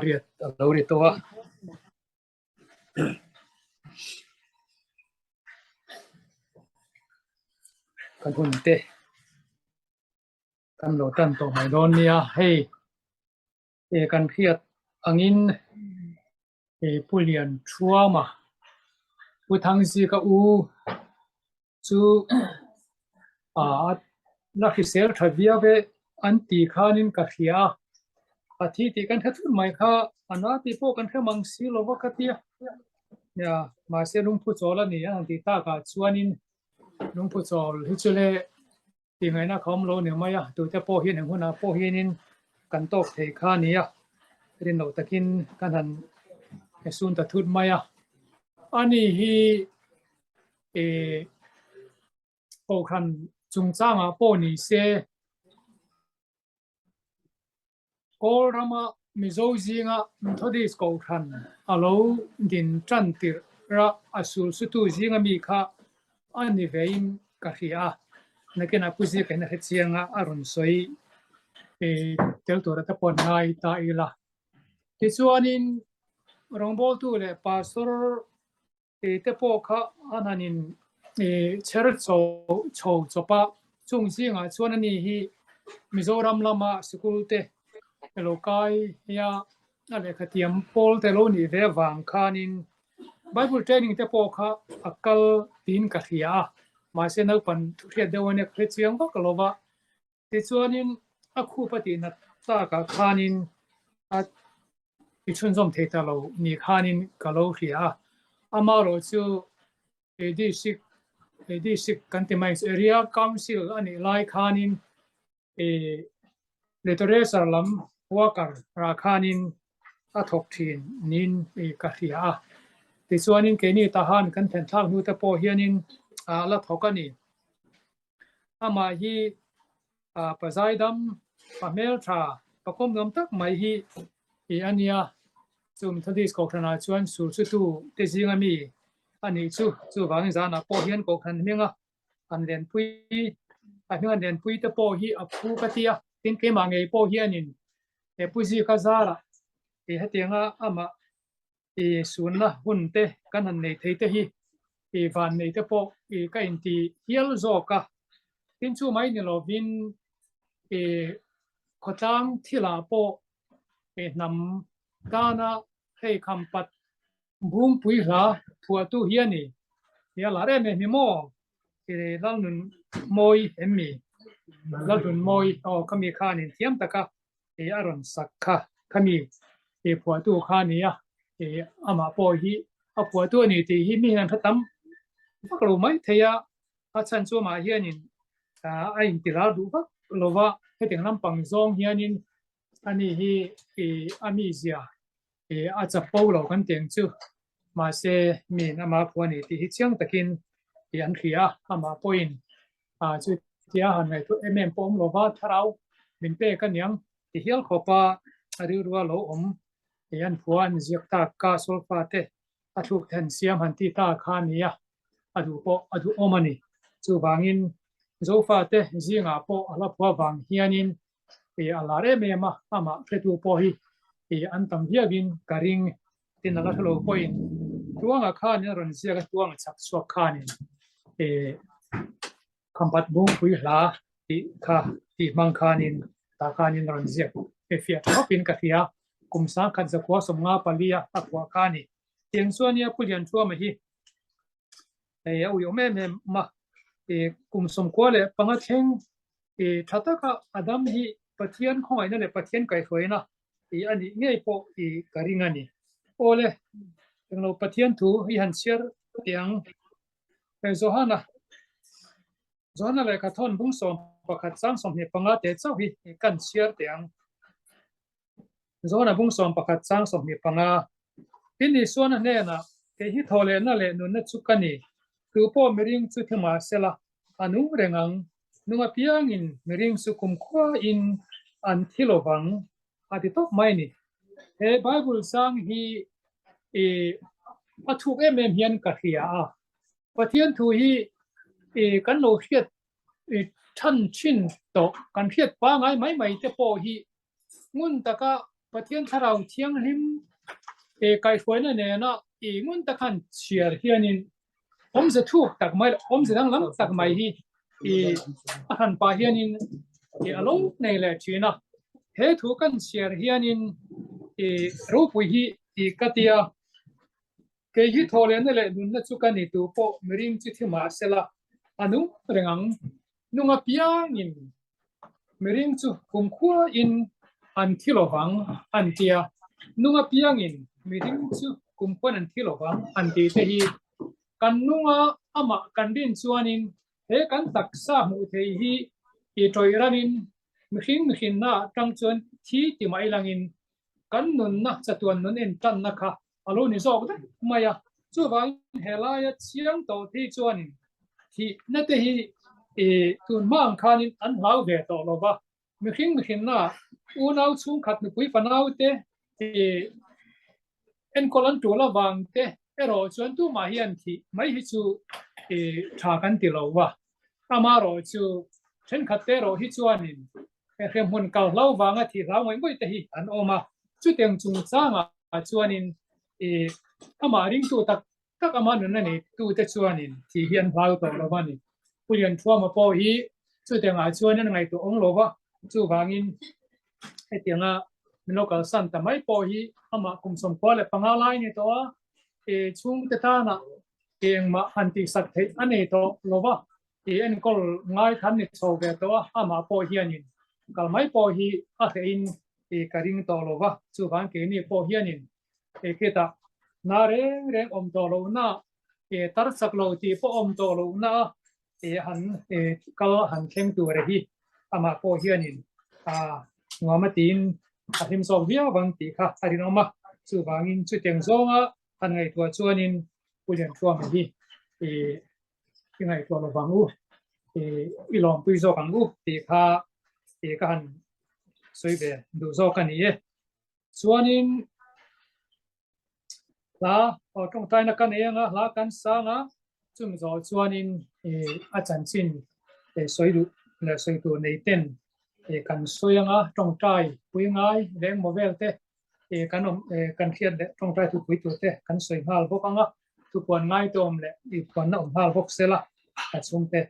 Riat a lo ri tawh a. Kan hun te kan lo tan tawh mai dawn nia. Hei e kan hriat angin e Pu Lian Thuama Pu Thangzika u chu a la hrisel tha viau e an ti khanin ka hria a, a thi tih kan hre thut mai kha a na tih pawh kan hre mang si lo va ka tia. Nia, mahse lungphu chawl a ni a han tih takah chuanin lungphu chawl hi chu le tih ngaihna kha awm lo ni mai a, tute pawh hian eng hunah pawh hianin kan tawk thei kha a ni a, rin loh takin kan han sun ta thut mai a. Ani hi eh kohhran chungchangah pawh ni se Kawl rama Mizo zinga Methodist kohhran a lo din tan tirh ra a sulsutu zinga mi kha a ni vein ka hria a, nakinah Pu Zika in a hre chiang a, a rawn sawi tel tur ata pawh ngai ta ila. Tichuanin rawngbawltu leh pastor Tih te pawh kha an han in chher chho chho chawp a, chung zingah chuan ani hi Mizoram lama sikul te lo kai a, a lehkha thiam pawl te lo nih ve avang khanin Bible training te pawh kha a kal tiin ka hria a, mahse naupang thuhriat deuh ania ka hre chiang vak lo va. Tichuanin a khup a tih nat takah khanin a i chhunzawm thei ta lo ni khanin ka lo hria a. Amaherawh chu District District kan ti mai Area Council a nih lai khanin Literature lam worker rah khanin a thawk thin niin ka hria a. Tichuanin keini tahan kan thlen thlak hnu te pawh hianin a la thawk a ni. Amah hi pa zaidam, pa hmeltha, pa kawmnuam tak mai hi i a nia. Chu Methodist Kohhranah chuan surchutu te zinga mi a nih chu. Chuvangin zanah pawh hian Kohhran hminga an lenpui, a hminga an lenpui te pawh hi a phu ka ti a. Tin, keimah ngei pawh hianin he Pu Zika zarah hetianga amah I sunna hun te kan han nei thei te hi i van nei te pawh i ka inti hial zawk a. Tin chu mai ni lovin i khawtlang thilah pawh i hnam tana hei kham pat bungpui hla phuahtu hi a ni. I a lar em em hi maw? I Lalnun Mawi em mi? Lalnun Mawi aw khami khanin thiam taka i a rawn sak kha khami i phuahtu kha a ni a, i amah pawh hi a phuahtu a ni tih hi mi hian hre tam vak lo mai thei a, a chhan chu amah hianin a inti ral duh vak lo va, hetiang lampang zawng hianin ani hi i a mizia i a chapo lo kan tih ang chu, mahse miin amah a phuah a ni tih hi chiang takin i an hria a, amah pawhin Chutia han ngaihtuah em em pawh awm lova thlarau min pek a niang ti hial khawpa a rilrua lo awm tih an phua an ziak tak ka solfa te a thluk then siam han ti ta kha a nia, a duh pawh a duhawm a ni. Chuvangin Zofa te zingah pawh a hla phua vang hianin a lar em em a, amah hretu pawh hi an tam viauin ka ring. Tin a la hre lo pawhin Tluanga khanin a rawn ziak a, Tluanga chhak chhuak khanin Khampat Bungpui hla tih kha tih hmang khanin tah khanin a rawn ziak e fiah tha khawpin ka hria. Kum 10,000 zakua 54 a a phuah kha a ni. Tiang chuan nia Pu Lianthuama hi hei a uiawm em em a, kum 95 thleng tha taka a dam hi Pathian khawngaihna leh Pathian kaihhruaina a nih ngei pawh ka ring a ni. Awle, englo Pathian thu i han chhiar teh ang. Johana, Johana lehkha thawn bung 11 chang 25 teh chauh hi kan chhiar teh ang. Johana bung 11 chang 25 Tin Isuan a hnenah, Kei hi thaw lehna leh nunna chu ka ni, tu pawh miring chu thi mah sela, a nung reng ang, nung apiangin miring chu kumkhuain an thi lo vang, a ti tawp mai ni. He Bible chang hi i a thuk em em hian ka hria a, Pathian thu hi i kan lo hriat i than thin tawh, kan hriat pangai mai mai te pawh hi ngun taka. Pathian Thlarau Thianghlim kaihhruaina nena i ngun tak han chhiar hianin awmze thuk tak mai leh awmze danglam tak mai hi i a hran pah hianin i a lo nei leh thin a. He thu kan chhiar hianin i ropui hi i ka tia. Kei hi thawhlehna leh nunna chu ka ni tu pawh miring chu thi mah sela a nung reng ang. Nung apiangin miring chu kumkhuain an thi lovang an ti a, nung apiangin miring chu kumkhuain an thi lovang an tih te hi kan nunga amah kan rin chuanin he kan taksa hmuh thei hi i tawih ranin mihring mihrinna atang chuan thi ti mai langin kan nunna chatuan nun entanna kha a lo ni zawk vek mai a. Chuvangin helaia chiang tawh thi chuanin thihna te hi tun hma ang khanin an hlau ve tawh lo va, mihring mihrinna unau chhungkhat nupui fanau te enkawl an tul avang te erawh chuan tumah hian thih mai hi chu tha kan ti lo va. Amaherawh chu thenkhat te erawh hi chuanin hremhmun kal hlau vanga thih hlau ngawih ngawih te hi an awm a. Chutiang chungchangah chuanin amah ringtu tak tak ama nunna neitute chuanin thih hi an hlau tawh lo va ni. Pu Lianthuama pawh hi chutiangah chuan an ngaihtuah awm lo va, chuvangin hetianga min lo kalsan ta mai pawh hi amah kum 95 lai ni tawh a, chhungte tana engmah han tihsak theih a nei tawh lo va. I enkawl ngai khan ni chho ve tawh a, amah pawh hianin kal mai pawh hi a hrehin i ka ring tawh lo va, chuvang keini pawh hianin i khitah na reng reng awm tawh lohna, i tar chak lo tih pawh awm tawh lohna a i han i kal han thleng tur hi amah pawh hianin a nuam a tiin a hlim zawk viau vang tih kha a rinawm a, chuvangin chutiang zawnga han ngaihtuah chuanin Pu Lianthuama hi i i ngaihtuah lo vang u, i lawmpui zawk ang u tih kha i ka han sawi ve duh zawk a ni e. Chuanin hla aw tawngtaina ka nei anga hla kan sang a, chumi zawh chuanin i a chanchin sawi duh leh sawi tur nei ten kan sawi anga tawngtai pui ngai veng maw vel te kan awm kan hriat leh tawngtai thupui tur te kan sawi nghal bawk anga. Thupuan ngaite awm leh i puanna awm nghal bawk sela ka chhungte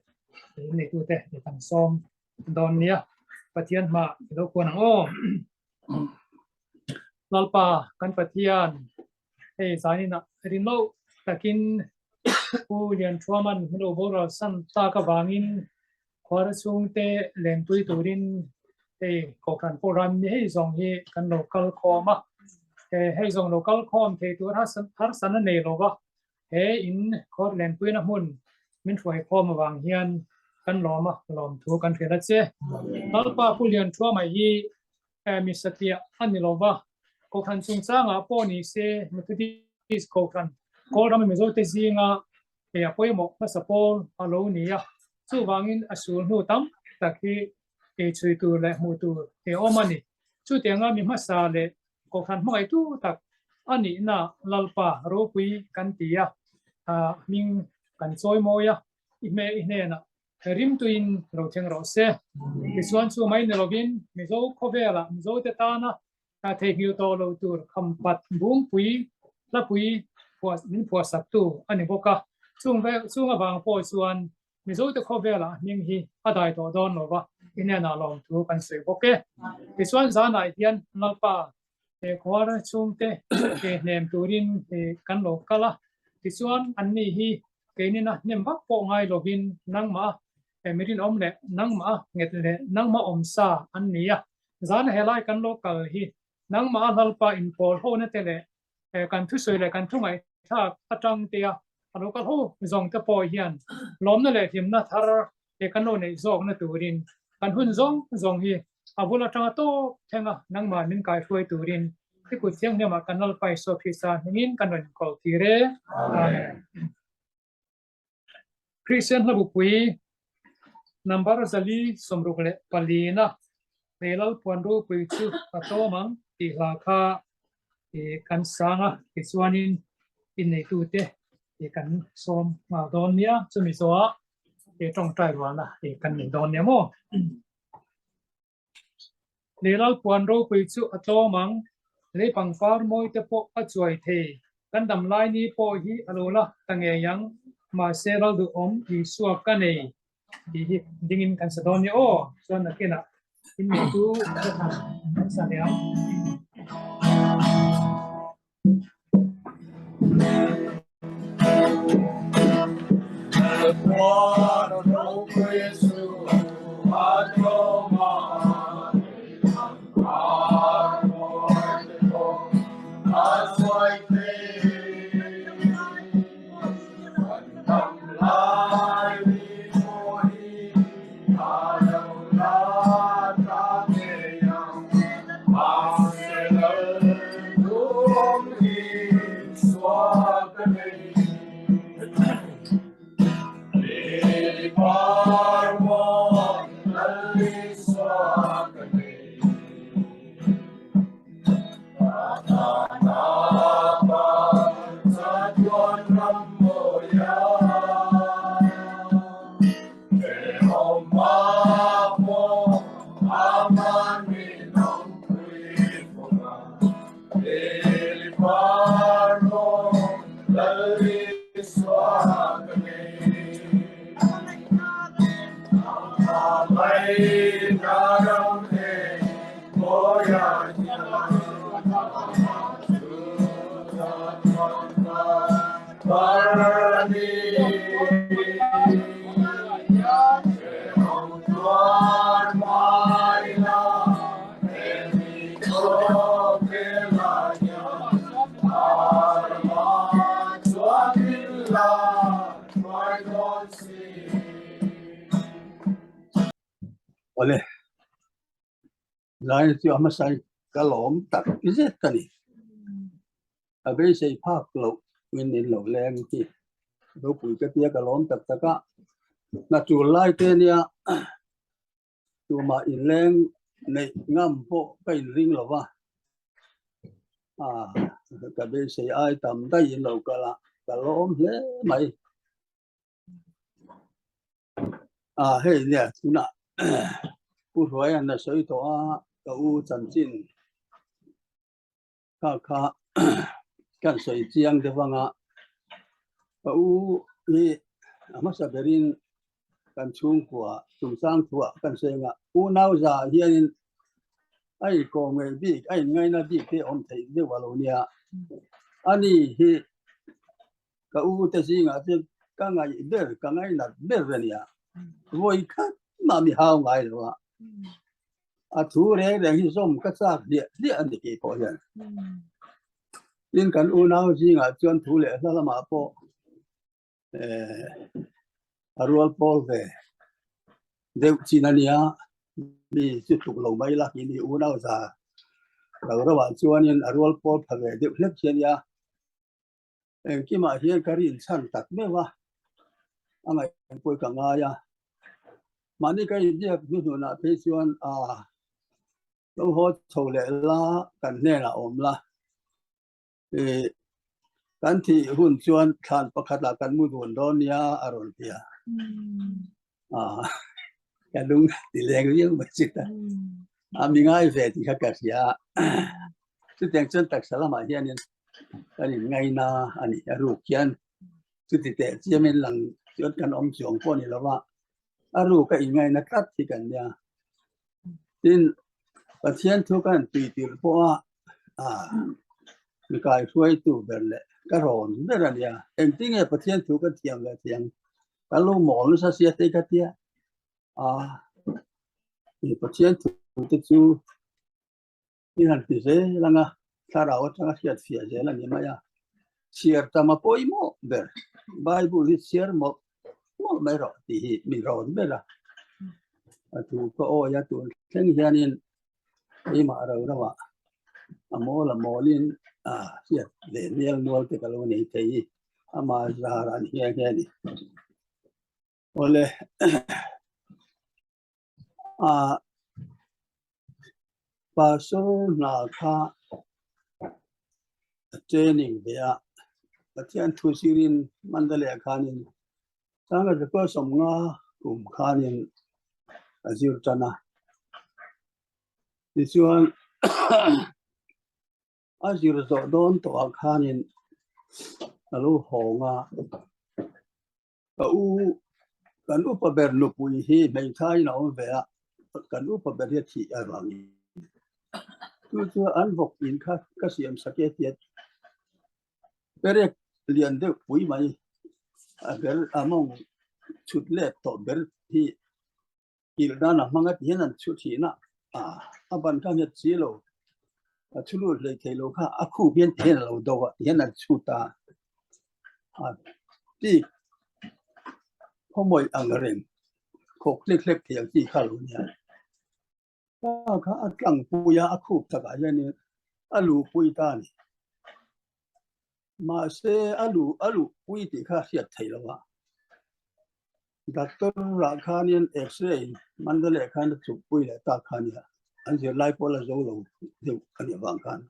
neitute i kan sawm dawn nia. Pathian hma i lo puan ang aw. Lalpa kan Pathian hei zanin ah rin loh takin Pu Lianthuaman min lo boral san tak avangin Khuara chhungte lenpui turin hei Kohhran pawh ram ni hei zawng hi kan lo kal khawm a, hei zawng lo kal khawm thei tur harsatna nei lo va, he in khuar lenpuina hmun min hruai khawm avang hian kan lawm a, lawmthu kan hrilh a che. Lalpa Pu Lianthuama hi mi satliah a ni lo va, Kohhran chungchangah pawh ni se Methodist Kohhran Kawlram Mizote zinga Hei a pawimawh hmasa pawl a lo ni a, chuvangin a sul hnu tam tak hi ei chhui tur leh hmuh tur ei awm a ni. Chutianga mi hmasa leh Kohhran hmangaihtu tak a nihna Lalpa ropui kan ti a, hming kan chawi mawi a, i hme i hnenah rimtuin lo thleng rawh se. Tichuan chu mai ni lovin Mizo khawvelah Mizote tana Ka theihnghilh tawh lo tur khampat bungpui hlapui phuah min phuahsaktu a ni bawk a, chung vel chung avang pawh chuan Mizote khawvelah hming hi a dai tawh dawn lo va, i hnenah lawmthu kan sawi bawk e. Tichuan zanah hian Lalpa he khuar chhungte ke hnem turin kan lo kal a, tichuan anni hi keinina hnem vak pawh ngai lovin nangmah mirinawm leh nangmah nghet leh nangmah awmsa an ni a, Zan helai kan lo kal hi nangmah a Lalpa inpawl hona te leh kan thusawi leh kan thu ngaihthlak atang te a a lo kal ho zawng te pawh hian lawmna leh hlimna thar he kan lo neih zawkna turin kan hun zawng zawng hi a bul atanga tawp thleng a nangmah min kaihruai turin i kut thianghlimah kan Lalpa Isua Krista hmingin kan rawn inkawl tir e. Amen. Kristian hlabupui number 464 na Lei Lalpuan ropui chu a tlawm ang tih hla kha kan sang a, tichuanin inneitute kan sawm nghal dawn nia, chumi zawhah tawngtai rualna kan nei dawn nia maw. Lei Lalpuan ropui chu a tlawm ang. Lei pangpar mawi te pawh a chuai thei. Kan dam lai ni pawh hi a lo la ta ngei ang. Mahse ral duhawm Isua ka nei tih hi dingin kan sa dawn nia aw. Chuan nakinah in neitu ka thlan kan sa leh ang. Awle, zai chu a hmasa in ka lawm tak zet a ni. A beisei phak loh in in lo leng hi ropui ka tia ka lawm tak tak a. Hna tul lai te nia tumah inleng neih ngam pawh ka inring lo va, ka beisei ai tam daih in lo kal a, ka lawm hle mai. Hei nia tunah Pu Hruaia'n a sawi tawh a, ka u chanchin kha kha kan sawi chiang deuh ang a, ka u hi a hmasa berin kan chhungkua chungchang thuah kan sawi ang a, unau za hianin a inkawm ngei bik, a inngaina bik te awm theih deuh a lo nia. Ani hi ka u te zingah chuan ka ngaih ber, ka ngainat ber a nia. Vawi khat mah mi hau ngai lo a, a thu reng reng hi zawm ka chak hliah hliah a ni kei pawh hian. Tin kan unau zingah chuan thu leh hla lamah pawh a rual pawl ve deuh chin a nia, mi chu tluk lo mai la tih ni unau za lo rauh ah chuanin a rual pawl pha ve deuh hlek hi a nia. Engkimah hian ka rinchhan tak meuh a, a ngaihpui ka ngai a. Mahni ka inbiak hnuhnunah phei chuan a lo haw chho leh la, kan hnenah awm la. Ih, kan thih hun chuan thlan pakhatah kan mu dun dawn nia a rawn ti a. Ah, ka lung ti leng viau mai chi ta. A mi ngai ve tih kha ka hria a. Chutiang chuan taksa lamah hianin kan inngaina a ni. A ruk hian chuti teh chiamin lang chuan kan awm chuang pawh a ni lo va, a ruk a inngaina tlat hi kan nia. Tin, Pathian thu kan tui tirh pawh a, ah, mi kaihruaitu ber leh ka rawn ber a nia. Engtinge Pathian thu kan thiam leh thiang? Kan lo mawl nasa sia te ka tia. Ah, Pathian thu te chu I han ti zel ang a, thlarau atanga hriat fiah zel a ni mai a. Chhiar tam a pawimawh ber, Bible hi chhiar mawlh mawlh mai rawh tih hi mi rawn ber a. A thu ka awi a, tun thleng hianin keimah ro roah a mawl a mawlin a hriat leh mial mual te ka lo nei thei hi ama zar an hian hian a ni. Awle. Ah pastor hna kha a training ve a, Pathian thu zirin Mandalay ah khanin Sanga Zakua sawmnga kum khanin a zir tan a. Tichuan. A zir zawh dawn tawhah khanin a lo hawng a, ka u kan upa ber nupui hi hmeithaiin a awm ve a, kan upa ber hi a thih avangin chu chu an vawk in kha ka siam sak e tia perek lian deuh pui mai a ber a mawng chhut let tawh ber hi Kilh dan a hmang a ti hian an chhu thin a, a ban kha nghet si lo, a chhu lut hlei thei lo kha a khup hian ti hian a lo do a ti hian an chhu ta a ti khawmawih ang reng khawk hlek hlek thei ang chi kha lo nia. Pa kha a tlang pui a, a khup takah hianin a luhpui ta a ni. Mahse a luh a luhpui tih kha a hriat theih lo a. Doctor ah khanin X-ray Mandalay khan a chukpui leh tak kha nia, an zirlai pawh la zo lo deuh a nih avang khan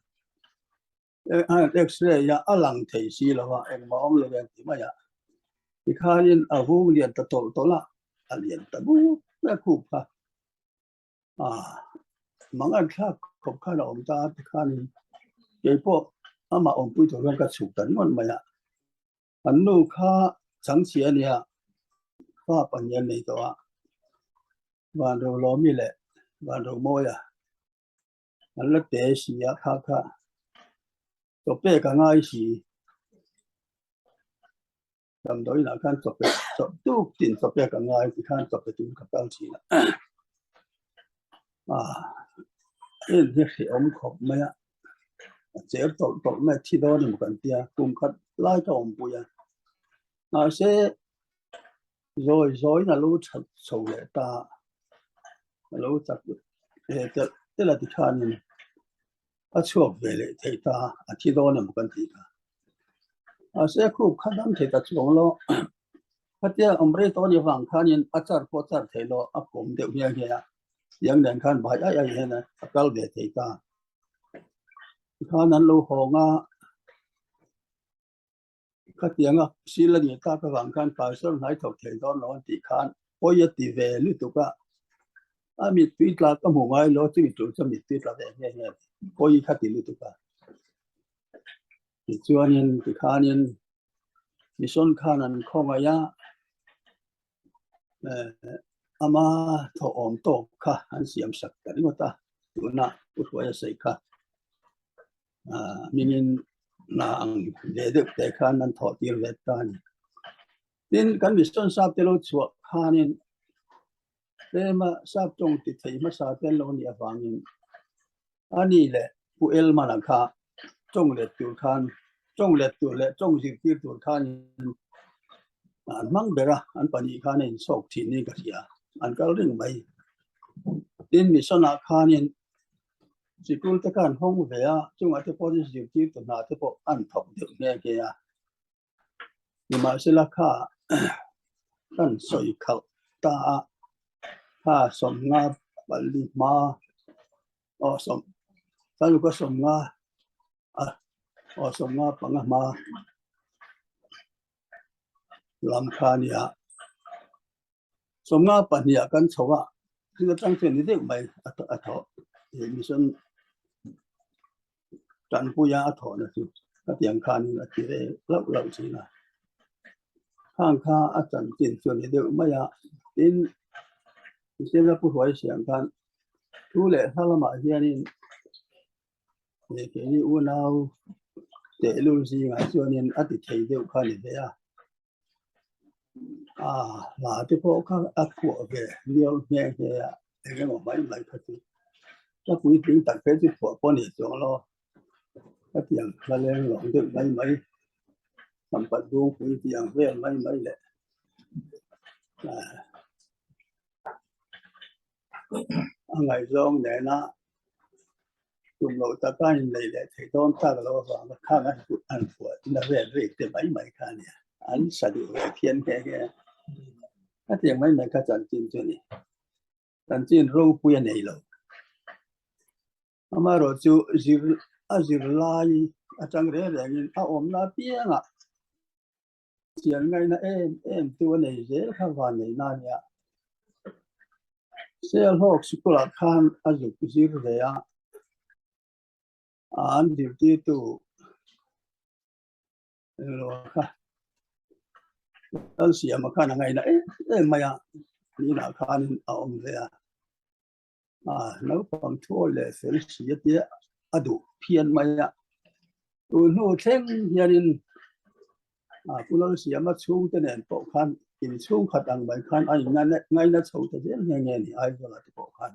X-ray a a lang thei si lo a, engmah awm lo em tih mai a. Tikhanin a vung lian ta tawlh tawlh a, a lian ta buk mai a khup kha. A mang an thlak khawp khan a awm ta a tikhanin keipawh amah awmpui tur hian ka chhuk ta ringawt mai a. An nu kha changchhia a nia, fa pahnih an nei tawh a, Vanrolawmi leh Vanromawia an la te si a, kha kha chaw pek a ngai si. Damdawiinah khan chaw pe chaw tuk tin chaw pek a ngai ti khan chaw pe tur ka kal thin a. A en hi hrehawm khawp mai a. A cher tawlh tawlh mai a thi dawn emaw kan tia kum khat lai ka awmpui a. Mahse zawi zawiin a lo that chho leh ta a, a lo chak ve telh telh a tikhanin a chhuak ve leh thei ta a, a thi dawn emaw kan tih kha. Mahse khup kha dam thei ta chuang lo. Khatia awm rei tawh anih avang khanin a char pawh a char thei lo, a kawm deuh nghe nghe a. Tiang nen khan bai ai ai hian a kal ve thei ta. Tikhan an lo hawng a, khatianga sil a nih tak avang khan pastor hnai thawk thei dawn lo an tih khan pawi a ti ve lutuk a, a mittui tla ka hmu ngai lo, chumi tur chuan mittui tla ve nghe nghe pawi kha ti lutuk a. Tichuanin tikhanin mission khan an khawngaih a, ama thawh awm tawk kha an siam sak ta ringawt a, tuna Pu Hruaia sawi kha hmingin hna ang ve deuh te khan an thawh tir ve ta a ni. Tin, kan mission sap te lo chhuah khanin tlema sap tawng ti thei hmasa te an lo nih avangin A ni leh Pu Elmana kha tawng let tur khan, tawng let tur leh tawng zirtir tur khanin an hmang ber a, an pahnih khan a insawk thin niin ka hria, an kal reng mai. Tin, mission-ah khanin sikul te kha an hawng ve a, chungah te pawhin zirtirtu hna te pawh an thawk deuh nghe nghe a. Nimahsela kha kan sawi khalh ta a, kha 50 pali hma aw sawm thaluka 50 a aw 55 hma lam kha a nia. 52 ah kan chho a, thil atang chuan ni deuh mai a thawh mission tanpuia a thawhna chu khatiang khanin a ti ve lauh lauh thin a. Khang kha a chanchin chu a ni deuh mai a, tin Michelle Pu Hruai Siang khan thu leh hla lamah hianin keini unau tehlul zingah chuanin a ti thei deuh kha a ni ve a. A hla te pawh kha a phuah ve viau nghe nghe a, eng emaw mai mai kha chu ka puitling tak phei chu phuah pawh a ni chuang lo. Hetiang hla leng lawng deuh mai mai, Sampat Bungpui tih ang vel mai mai leh a ngaihzawng nena tum loh taka in lei leh thei dawn tak lo avanga khang an kut an phuah na vel rik te mai mai kha a nia. An sa duh ve phian nghe nghe a. Hetiang mai mai kha chanchin chu a ni. Chanchin ropui a nei lo. Amaherawh chu zir a zirlai atang reng rengin a awmna apiangah Chian ngaihna em em tu a nei zel kha van nei na nia. Sialhawk sikulah khan a zuk zir ve a. An zirtirtu englo kha Lalsiama khan a ngaina em em mai a, inah khanin a awm ve a. Naupang thu leh fel si a tia a duh phian mai a. Tun hnu thleng hianin Pu Lalsiama chhungte nen pawh khan inchhung khat ang mai khan a inngaina chho ta zel nghe nghe a ni Aizawla te pawh khan.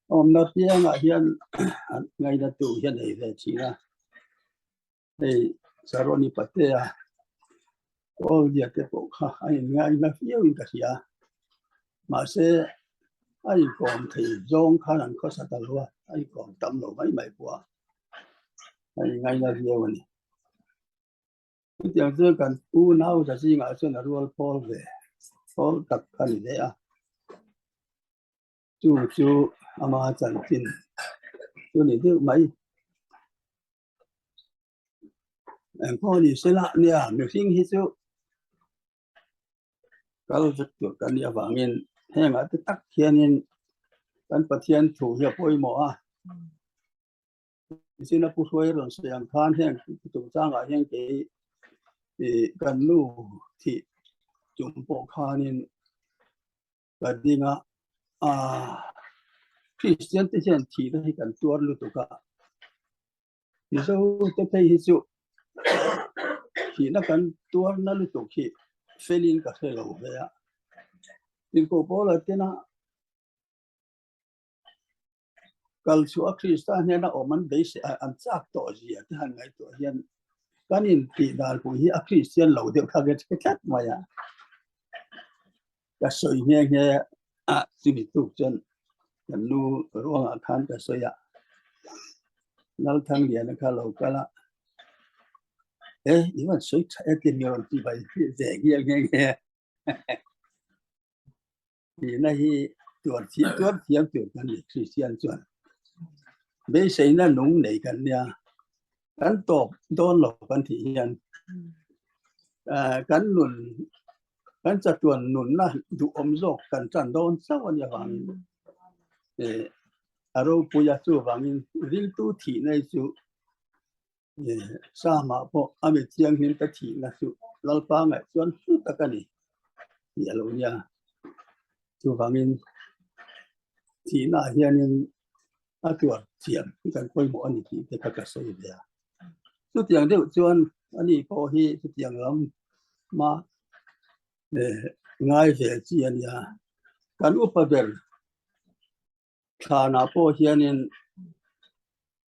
Awmna piangah hian ngaina tu hian ei ve thin a. Hei Saroni Patea Kawldia te pawh kha a inngaina viau in ka hria. Mahse a inkawm thei zawng khan an khawsa ta lo a, a inkawm tam lo mai mai pawh a, a inngaina viau a ni. Chutiang chuan kan unau za zingah chuan a rual pawl ve pawl tak a ni ve a. Chu chu ama chanchin chu ni deuh mai. Engpawh ni sela nia mihring hi chu kal vek tur kan nih avangin hengah te tak hianin kan Pathian thu hi a pawimawh a. Nichin a pu hruai rawn sawi ang khan heng chungchangah hian kei kan nu thih chung pawh khanin ka ding a, Kristian te hian thihna hi kan tuar lutuk a, Mizo te phei hi chu thihna kan tuar na lutuk hi felin ka hre lo ve a. Tirhkoh Paula tena kal chhuah a Krista hnena awm an beisei an chak tawh zia te han ngaihtuah hian kan intih dan pawh hi a Kristian lo deuh kha ka hre tlat mai a. Ka sawi nghe nghe a chumi tuk chuan kan nu ruangah khan ka sawi a, Lalthangliana kha lo kal a, e i van sawi tha e ti mi rawn ti bai ve ngial nghe nghe a. Tihna hi tuar thiam tuar thiam tur kan ni Kristian chuan beiseina nung nei kan nia kan tawp dawn lo kan tih hian kan nun kan chatuan nunna duhawm zawk kan tan dawn chauh a nih avangin a ropuia chuvangin riltu thihna hi chu Sama pawh a mi thianghlim ka thihna chu Lalpa ngaih chuan hlu tak a ni tih a lo nia. Chuvangin thihnaah hianin a tuar thiam hi kan pawimawh a ni tih te kha ka sawi ve a. Chutiang deuh chuan ani pawh hi chutiang lam ma ngai ve chi a nia. Kan upa ber Thlanah pawh hianin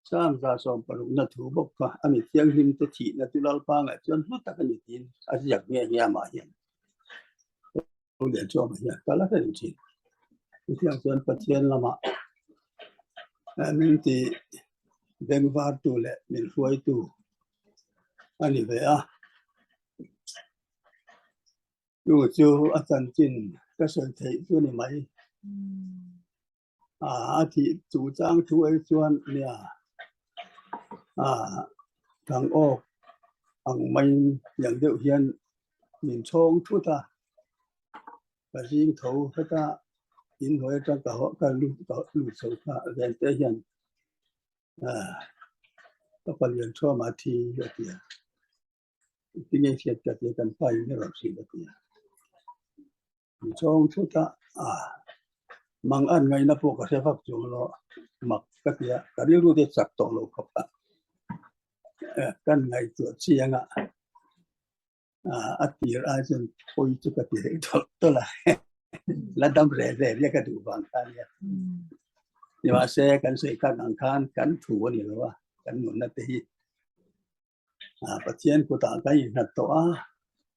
Psalm 160na thu bawk kha a mi thianghlim te thihna chu Lalpa ngaih chuan hlu tak a ni tiin a ziak nghe nghe amah hian Lianchuama hian kal a reng thin. Chutiang chuan Pathian lamah min ti bengvartu leh min hruaitu a ni ve a. Chu chu a chanchin ka sawi theih chu ni mai. A thih chungchang thu ei chuan nia thang awk ang maiin tiang deuh hian min chhawng thut a. Ka zing tho heta inhnuai atang ka ka lut chho kha vente hian ka palian thuama thi a ti a. Tinge hriat ka tia kan pa in a rawn hrilh a ti a. Chawng thut a, a mang an ngaihna pawh ka hre vak chuang lo, mak ka ti a, ka rilru te chak tawh lo khawp a. Kan ngaihtuah chiang a, a tir ai chuan pawi chu ka ti reng tawlh tawlh a, la dam reh ve ria ka duh vang kha ania. Nimahse kan sawi tak ang khan kan thu a ni lo a, kan nunna te hi Pathian kutah kan innghat tawh a,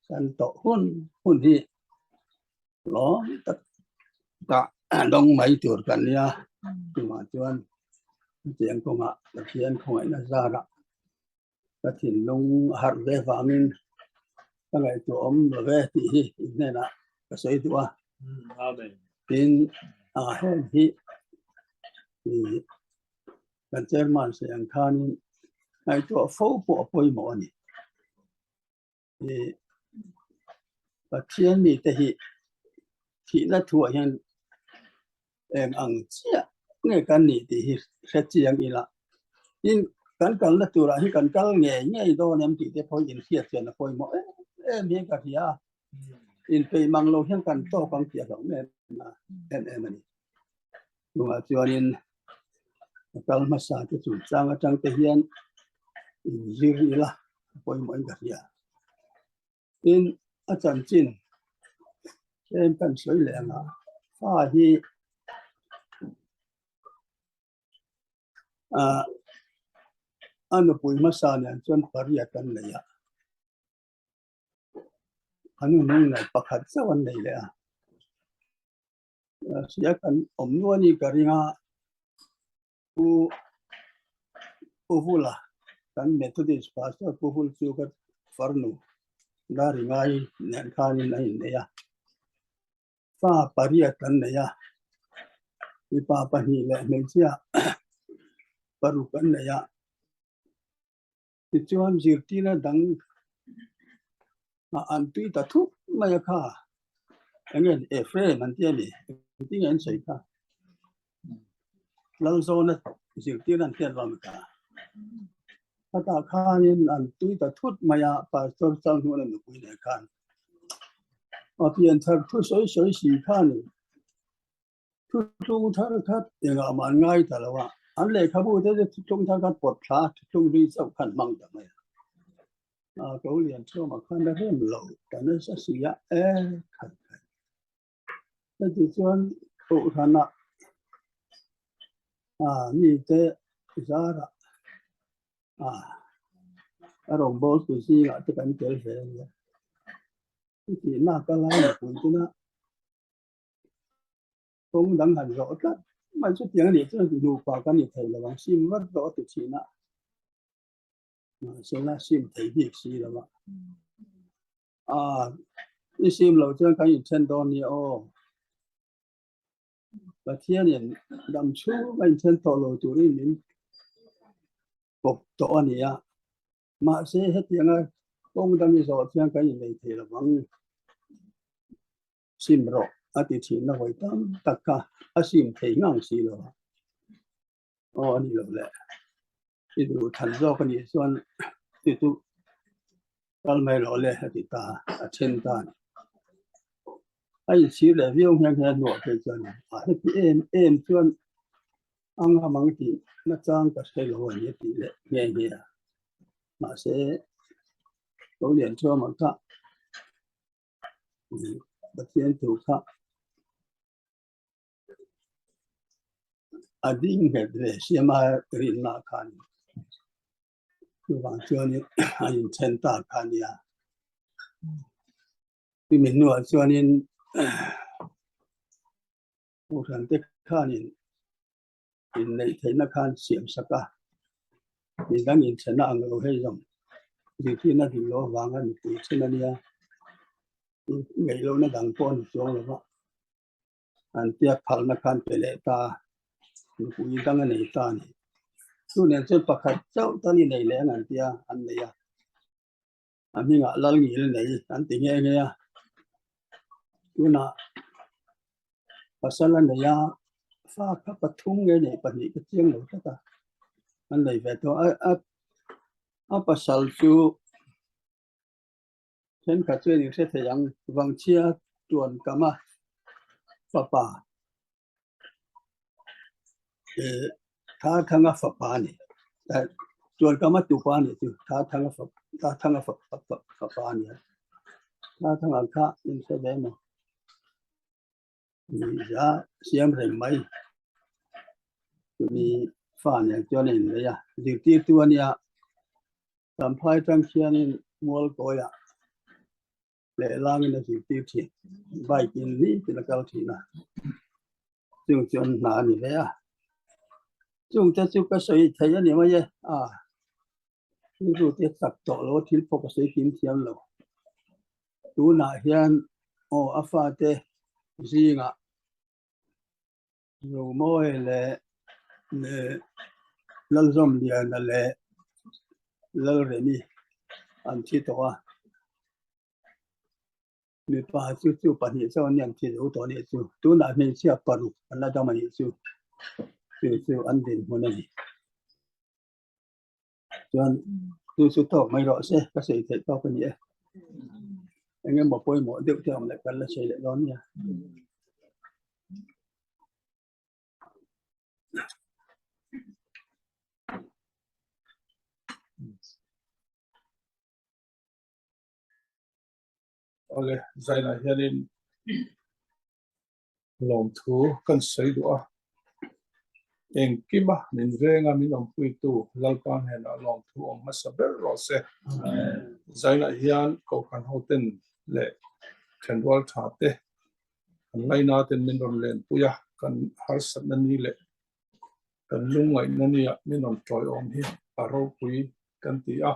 kan tawh hun hun hi lawm tak tak dawng mai tur kan nia. Chuvang chuan chutiang kawngah Pathian khawngaihna zarah ka thinlung a harh ve vangin ka ngaihtuah awm lo ve tih hi in hnenah ka sawi duh a. Tin, heng hi Kan chairman sawi ang khanin ngaihtuah fo pawh a pawimawh a ni. Pathian mite hi thihna thuah hian eng ang chiah nge kan nih tih hi hre chiang ila. Tin, kan kalna turah hi kan kal ngei ngei dawn em tih te pawh hi inhriat chian a pawimawh em em hian ka hria a. Inpeih mang lo hian kan tawk ang tih a hlauh em em em a ni. Chungah chuanin a kal hmasa te chungchang atang te hian inzir ila a pawimawhin ka hria. Tin, a chanchin tlem kan sawi leh ang a, fa hi ah a nupui hmasa nen chuan pariat an nei a, a nu hnung nen pakhat chauh an nei leh a. Sia kan awm nual a ni ka ring a, Pu Pu Vula kan Methodist Pastor Pu Vul chu ka farnu Daringai nen khanin a innei a. Fa pariat an nei a, mipa pahnih leh hmeichhia paruk an nei a. Tichuan zirtirna dang an tui ta thup mai a kha, eng nge Ephraim an ti a ni, engtin nge an sawi kha? Lalzawna zirtirna an hriat vang kha. Khatah khanin an tui ta thut mai a, Pastor Chalhnuna nupui nen khan. A pianthar thu sawi sawi si khanin Thuthlung thar khat engah mah an ngai ta lo a, an lehkhabu te chu thuthlung thar khat pawt thla thuthlung hlui chauh khan hmang ta mai a. A ko lian chhuamah khan a rem lo ta nasa si a, e khat khat. Heti chuan Kohhranah a mite zarah a a rawngbawltu zingah te kan tel ve a nia. Chutih nak a lai mipui tuna Kawng dang han zawh tlat mai chutiang a nih chuan nupa kan ni thei lo ang, sim vat rawh a ti thin a, mahse la sim thei bik si lo a, ah i sim loh chuan kan inthen dawn nia aw, Pathianin dam chhung a inthen tawh lo turin min kawp tawh a ni a. Mahse, hetianga kawng dang i zawh chuan kan innei thei lo vang. Sim rawh a ti thin a vawi tam tak kha a sim thei ngang si lo a. Aw a ni lo le. I duh than zawk a nih chuan ti chu kal mai rawh le a ti ta a, a then ta a ni. A inchhir leh viau nghe nghe hnuah phei chuan a heti em em chuan A ngam ang tih nachang ka hre lo a ni a tih leh nghe nghe a. Mahse, lo lian chuam ang kha Pathian thu kha a ding nghet ve siam a rinna khan chuvang chuanin a inthen ta kha a nia. Chumi hnuah chuanin Kohhran te khanin inneih theihna khan siam sak a, midang inchhena ang lo hei zawng zirtirna dik loh avanga mipui then a nia, ngaih lohna dang pawh a ni chuang lo va, an tia phalna khan pe leh ta a, mipui dang a nei ta a ni. Chu nen chuan pakhat chauh tal i nei leh ang an tia an nei a. A hmingah lal ngil nei an ti nghe nghe a, tunah pasal a nei a, fa kha pathum nge nei pahnih ka chiang lo tlat a, an nei ve tawh a, a a pasal chu thenkhat chuan in hre thei ang Vangchhia tuan kam a fapa Thathanga fapa a ni. Tuankama tupa a ni chu Thathanga Thathanga fapa a ni a. Thathanga kha in hre ve maw? Za siam reng mai. Chumi fa nen chuan a inlei a. Zirtirtu a nia. Champhai tang khianin Mualkawiah Lehlangin a zirtir thin. Bike in ni tin a kal thin a. Chung chu an hna a ni ve a. Chung te chu ka sawi thei a ni mai e. A rilru te chak tawh lo a thil pawh ka sawi kim thiam lo. Tunah hian aw a fate zingah Zomawi leh Lalzawmliana leh Lalremi an thi tawh a, mipa chu chu pahnih chuan an thi zo tawh a nih chu. Tunah hmeichhia paruk an la dam a nih chu, chu chu an dinhmun a ni. Chuan chu chu tawk mai rawh se ka sawi theih tawk a ni e. Eng emaw pawimawh deuh te awm leh kan la sawi leh dawn nia. Awle, zainah hianin lawmthu kan sawi duh a, engkima min venga min awmpuitu Lalpa hnenah lawmthu awm hmasa ber rawh se. Zainah hian Kohhran hoten leh thenrual tha te kan laina ten min rawn lenpui a, kan harsatna ni leh kan lungngaihna nia min rawn tawiawm hi a ropui kan ti a.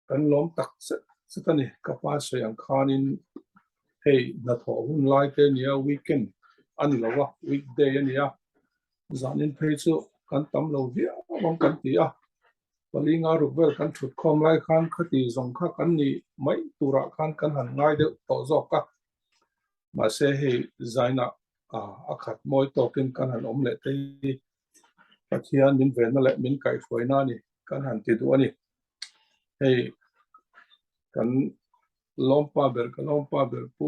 Kan lawm tak zet zet a ni. Ka pa sawi ang khanin hei hnathawh hun lai te nia weekend a ni lo a, weekday a nia. Zanin phei chu kan tam lo viau ang kan ti a. Pali nga ruk vel kan thut khawm lai khan khati zawng kha kan ni mai turah khan kan han ngai deuh tawh zawk a. Mahse hei zainah a khat mawi tawkin kan han awm leh te hi Pathian min venna leh min kaihhruaina a ni kan han ti duh a ni. Hei kan lawmpa ber ka lawmpa ber pu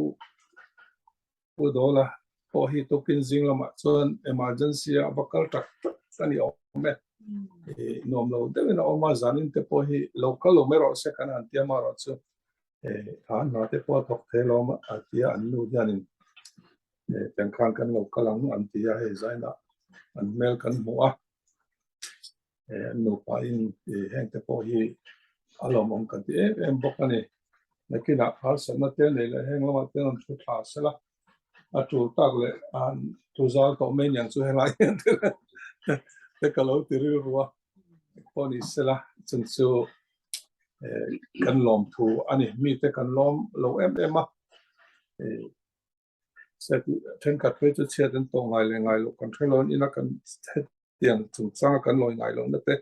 Pu Dawla pawh hi tukin zing lamah chuan emergency a va kal tak tak a ni awm e. Nuam lo deuhin a awm a, zanin te pawh hi lo kal lo mai rawh se kan han tia marawh chu a hna te pawh a thawk thei alawm a tia an nu hianin tiang khan kan lo kal ang an ti a, hei zainah an hmel kan hmu a. An nupa in heng te pawh hi a lawmawm kan ti em em bawk a ni. Nakinah harsatna te nei leh heng lamah te rawn thu thla sela a tul tak leh an thu zal tawh mai niang chu helai hian te ka lo ti rilru a pawh ni sela chung chu kan lawm thu a ni. Mite kan lawm lo em em a. Thenkhat phei chu chhiat an tawh ngai leh ngai loh kan hre lo an ina kan hetiang chungchanga kan lawi ngai lohna te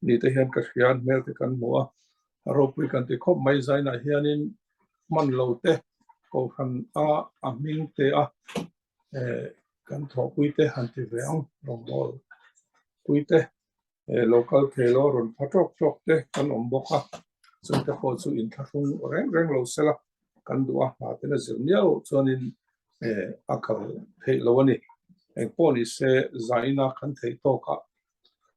ni te hian ka hria an hmel te kan hmu a, a ropui kan ti khawp mai zainah hianin hman lo te kohhran a a hming te a kan thawhpui te han ti ve ang rawngbawl pui te. Local thelo rawn pha tawk tawk te kan awm bawk a, chungte pawh chu inthlahrung reng reng lo sela kan duh a, hna ten a zir miau chuanin a kal theih lo a ni. Engpawh ni se zaina kan theih tawkah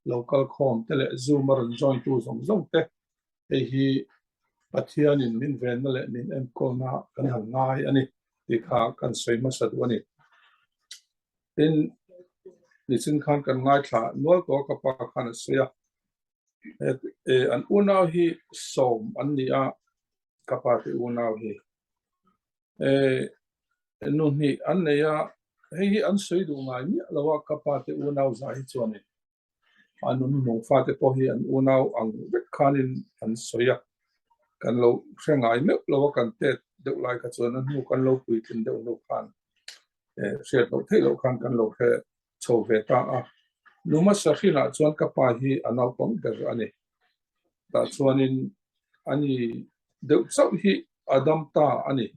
local khawm te leh Zoom a rawn join tu zawng zawng te hei hi Pathianin min venna leh min enkawlna kan han ngai a ni tih kha kan sawi hmasa duh a ni. Tin, nichin khan kan ngaithla nual tawh a, ka pa khan a sawi a, an unau hi sawm an ni a, ka pa te unau hi nu hnih an nei a, hei hi an sawi duh ngai miah lo a, ka pa te unau zah hi chuanin A nun hnung fate pawh hi an unau ang vek khanin an sawi a, kan lo hre ngai meuh lo a, kan tet deuh lai kha chuan a hnu kan lo puitlin deuh hnu khan hriat loh theih loh khan kan lo hre chho ve ta a. Nu hmasa hrinah chuan ka pa hi a naupang ber a ni. Tah chuanin a ni deuh chauh hi a dam ta a ni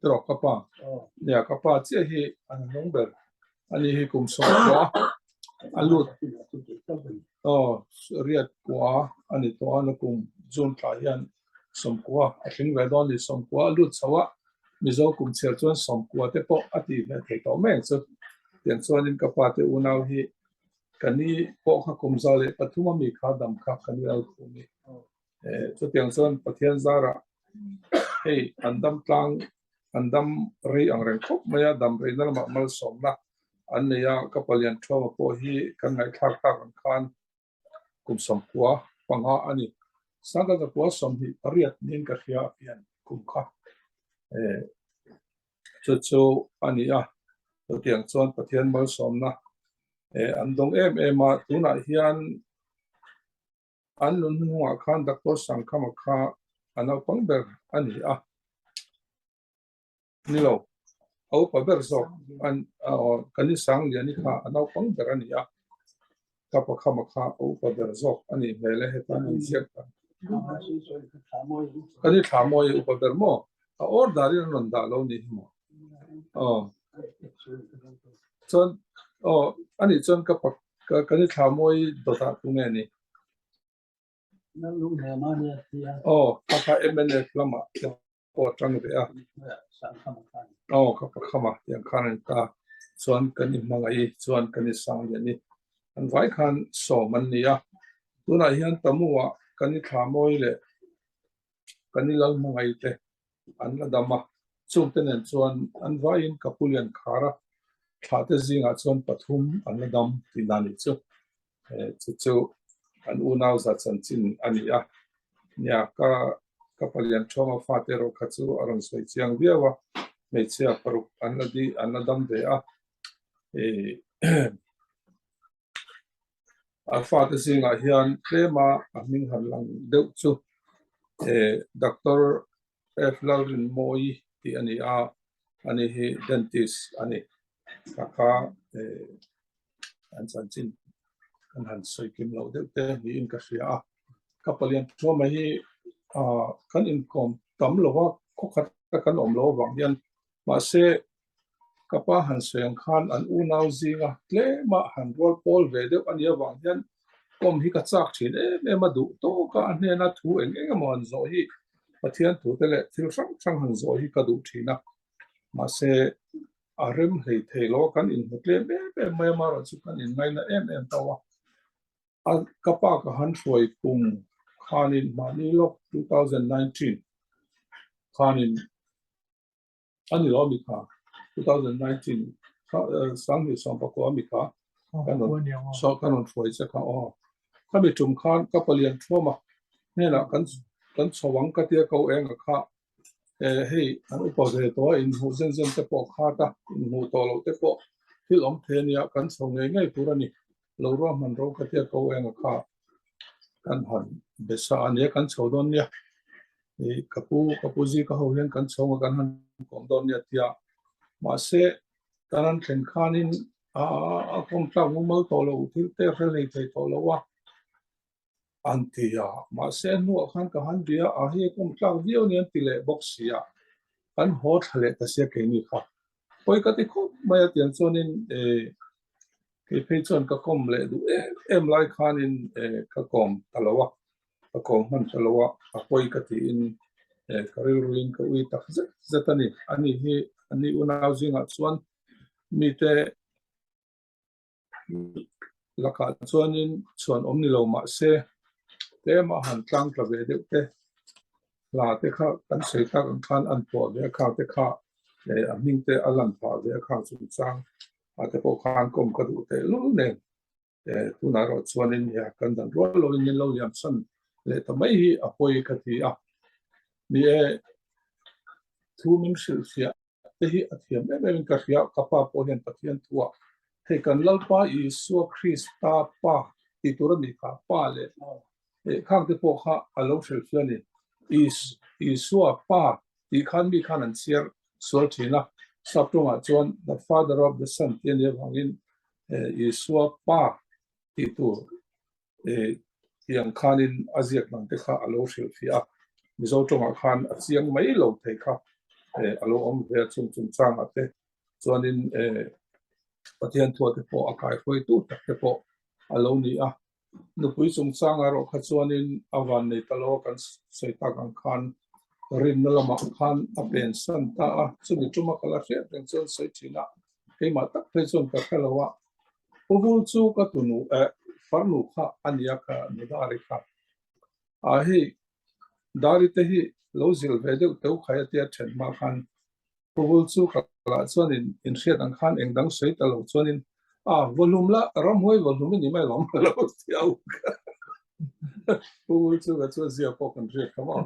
tawh ka pa. Nia ka pa chiah hi a hnung ber a ni hi kum sawmkua a lut aw riat kua a ni tawh a na kum June thla hian sawmkua a tling ve dawn a ni sawmkua a lut chho a Mizo kum chhiar chuan sawmkua te pawh a tih ve thei tawh mai ang chu tiang chuanin ka pa te unau hi Ka ni pawh kha kum 103 a mi kha dam kha ka ni lo thung i. Chutiang chuan Pathian zarah hei an dam tlang, an dam rei ang reng khawp mai a, dam reina lamah malsawmna an nei a, ka palian Thuama pawh hi kan ngaihthlak tak ang khan kum 95 a ni. 1928 niin ka hria a pian kum kha. Chu chu a ni a, chutiang chuan Pathian malsawmna an dawng em em a, tunah hian an nun hnungah khan Doctor Sangkhama kha a naupang ber a ni a, ni lo, a upa ber zawk an Kani Sangliani kha a naupang ber a ni a. Ka pakhama kha a upa ber zawk a nih hmel e heta an ziak dan. Ka ni thla mawi upa ber maw? A order in an rawn dah lo nih hi maw? Aw. Chuan aw anih chuan ka ka ni thla mawi dawtah tu nge ni? Aw, kha kha MNF lamah te pawh a tang ve a. Aw, kha pakhama tiang khan a ni ta. Chuan kan i hmangaih i, chuan kan i sang lian i. An vai khan sawm an ni a. Tunah hian Tamu-ah kan i thla mawi leh kan i lal hmangaih te an la dam a. Chungte nen chuan an vaiin ka pu lian khar a, thla te zingah chuan pathum an la dam tih dan nih chu. Chu chu an unau za chanchin a ni a. Nia, ka ka palian ṭhawng a fate erawh kha chu a rawn sawi chiang viau a, hmeichhia paruk an la di an la dam ve a. A fate zingah hian tlema a hming han lang deuh chu Doctor F Lalrinmawii tih a ni a, ani hi dentist a ni. Kha kha an chanchin kan han sawi kim loh deuh te niin ka hria a. Ka palian thuama hi kan inkawm tam lo a, khaw khata kan awm loh avang hian mahse Ka pa han sawi ang khan an unau zinga tlema han rual pawl ve deuh a nih avang hian kawm hi ka chak thin em em a, duh tawk a, a hnena thu eng eng emaw han zawh hi Pathian thute leh thil hrang hrang han zawh hi ka duh thin a, mahse a rem hlei thei lo a, kan inhmu tlem em em mai a, amaherawhchu kan inngaina em em tho a. A ka pa ka han hruai kum khanin mahni lawk 2019 khanin A ni lo a mi kha 2019 kha 2019 a mi kha kan rawn saw kan rawn hruai che kha aw khami tum khan ka palian thuam a hnenah kan kan chho ang ka tia ko eng a kha eh hei an upa ve tawh a inhmuh zen zen te pawh khat a inhmuh tawh loh te pawh thil awm thei ania kan chho ngei ngei tur a ni lo ruahman ro ka tia ko eng a kha kan han be sa a nia kan chho dawn nia i ka pu ka pu zika ho hian kan chhawng a kan han kawm dawn nia tia mahse kan han thlen khanin a a kawm tlak mumal tawh lo thil te hre hlei thei tawh lo a an ti a mahse hnuah khan ka han bia a hei a kawm tlak viau nia an ti leh bawk si a kan haw thla leh ta sia keini kha pawi ka ti khawp mai a tiang chuanin kei phei chuan ka kawm leh duh em em lai khanin ka kawm ta lo a ka kawm hman ta lo a, a pawi ka tiin ka rilruin ka ui tak zet zet a ni. Ani hi ani unau zingah chuan mite lakah chuanin chhuan awm ni lo mah se tlema han tlang tla ve deuh te hla te kha kan sawi tak ang khan an phuah ve a khang te kha a hming te a lan phah ve a khang chungchang ah te pawh khan kawm ka duh tehlul nen. Tunah erawh chuanin nia kan dan rual loin min lo liam chhan leh ta mai hi a pawi ka ti a. Ni e, thu min hrilhfiah te hi a thiam em em in ka hria, ka pa pawh hian Pathian thuah hei kan Lalpa Isua Krista pa tih tur a nih kha, pa leh khang te pawh kha a lo hrilhfiah a ni. Isua pa tih khan mi khan an chhiar sual thin a, sap tawngah chuan the father of the son tih a nih avangin Isua pa tih tur tiang khanin a ziak dang te kha a lo hrilhfiah a, Mizo tawngah khan a chiang mai lo thei kha a lo awm ve a, chung chungchangah te chuanin Pathian thua te pawh a kaihruaitu tak te pawh a lo ni a. Nupui chungchang erawh kha chuanin a van nei ta lo a, kan sawi tak ang khan rinna lamah khan a pensan ta a, chumi tuma ka la hriat reng chuan sawi thin a, keimah tak phei chuan ka hre lo a, Pu Vul chu ka tunu eh farnu kha a nia ka nu Dari kha. A hei Dari te hi lo zilh ve deuh teuh khai a tia then hma khan Puvul chu ka lah chuanin inhriat ang khan eng dang sawi ta lo chuanin a vawhlum la ramhuai vawhlum i ni mai lawm lo ti a uk a. Puvul chu ka chu zia pawh kan hriat kha maw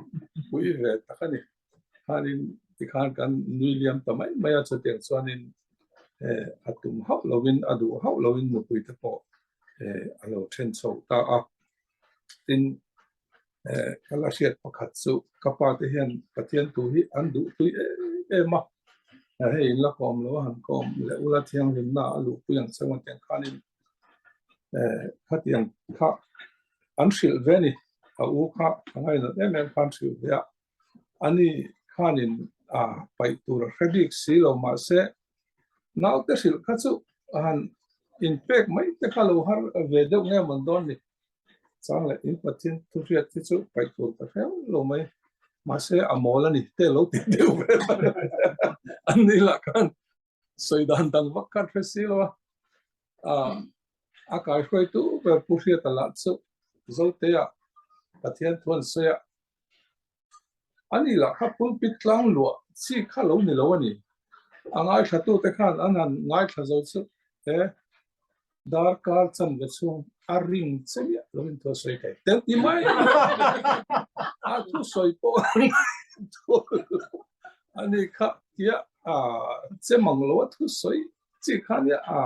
pui ve tak a ni. Khanin tikhan kan nui liam ta mai mai a chutiang chuanin a tum hauh lovin a duh hauh lovin nupui te pawh a lo then chho ta a. Tin ka la hriat pakhat chu ka pa te hian Pathian thu hi an duh tui em em a, hei in la kawm lo a han kawm leh ula thianghlimna a luhpui ang cheu ang tiang khanin khatiang kha an hrilh ve a ni, a u kha a ngainat em em khan hrilh ve a, ani khanin a paih tur a hre bik si lo mahse naute hrilh kha chu a han inpek mai te kha lo har ve deuh nge mawn dawn ni. Chang leh in Pathian thu hriat hi chu paih tur ka hreu lo mai. Mahse a mawl a ni te lo ti deuh vel an ni lah khan sawi dan dang vak khan hre si lo a. A kaihruaitu ber Pu Hriata lah chu Zotea Pathian thu an sawi a. Ani lah kha pulpit tlang luah chi kha lo ni lo a ni. A ngaithlatute khan an han ngaithla zo chu he darkar chanve chhung a ring che miah lovin thu a sawi thei tel ti mai a thu sawi pawh ani kha tia a che mang lo a thu sawi chi kha nia a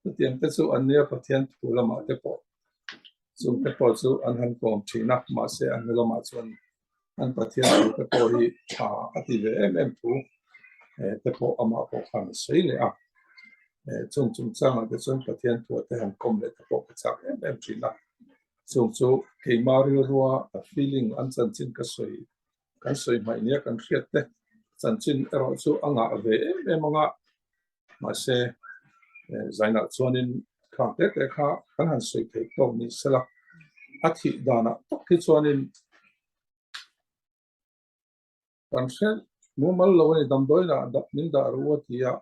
chutiang te chu an nia Pathian thu lamah te pawh Chung te pawh chu an han kawm thin a, mahse a hnu lamah chuan an Pathian thu te pawh hi tha a ti ve em em thu te pawh amah pawh khan a sawi leh a. Chung chungchangah te chuan Pathian thu te han kawm leh te pawh ka chak em em thin a. Chung chu keimah rilrua a feeling an chanchin ka sawi kan sawi hmaih nia kan hriat te chanchin erawh chu a ngah ve em em anga Mahse, zainah chuanin khang te te kha kan han sawi theih tawk ni sela, a thih danah tak hi chuanin kan hre mumal lo a ni, damdawiinah min dah ru a ti a,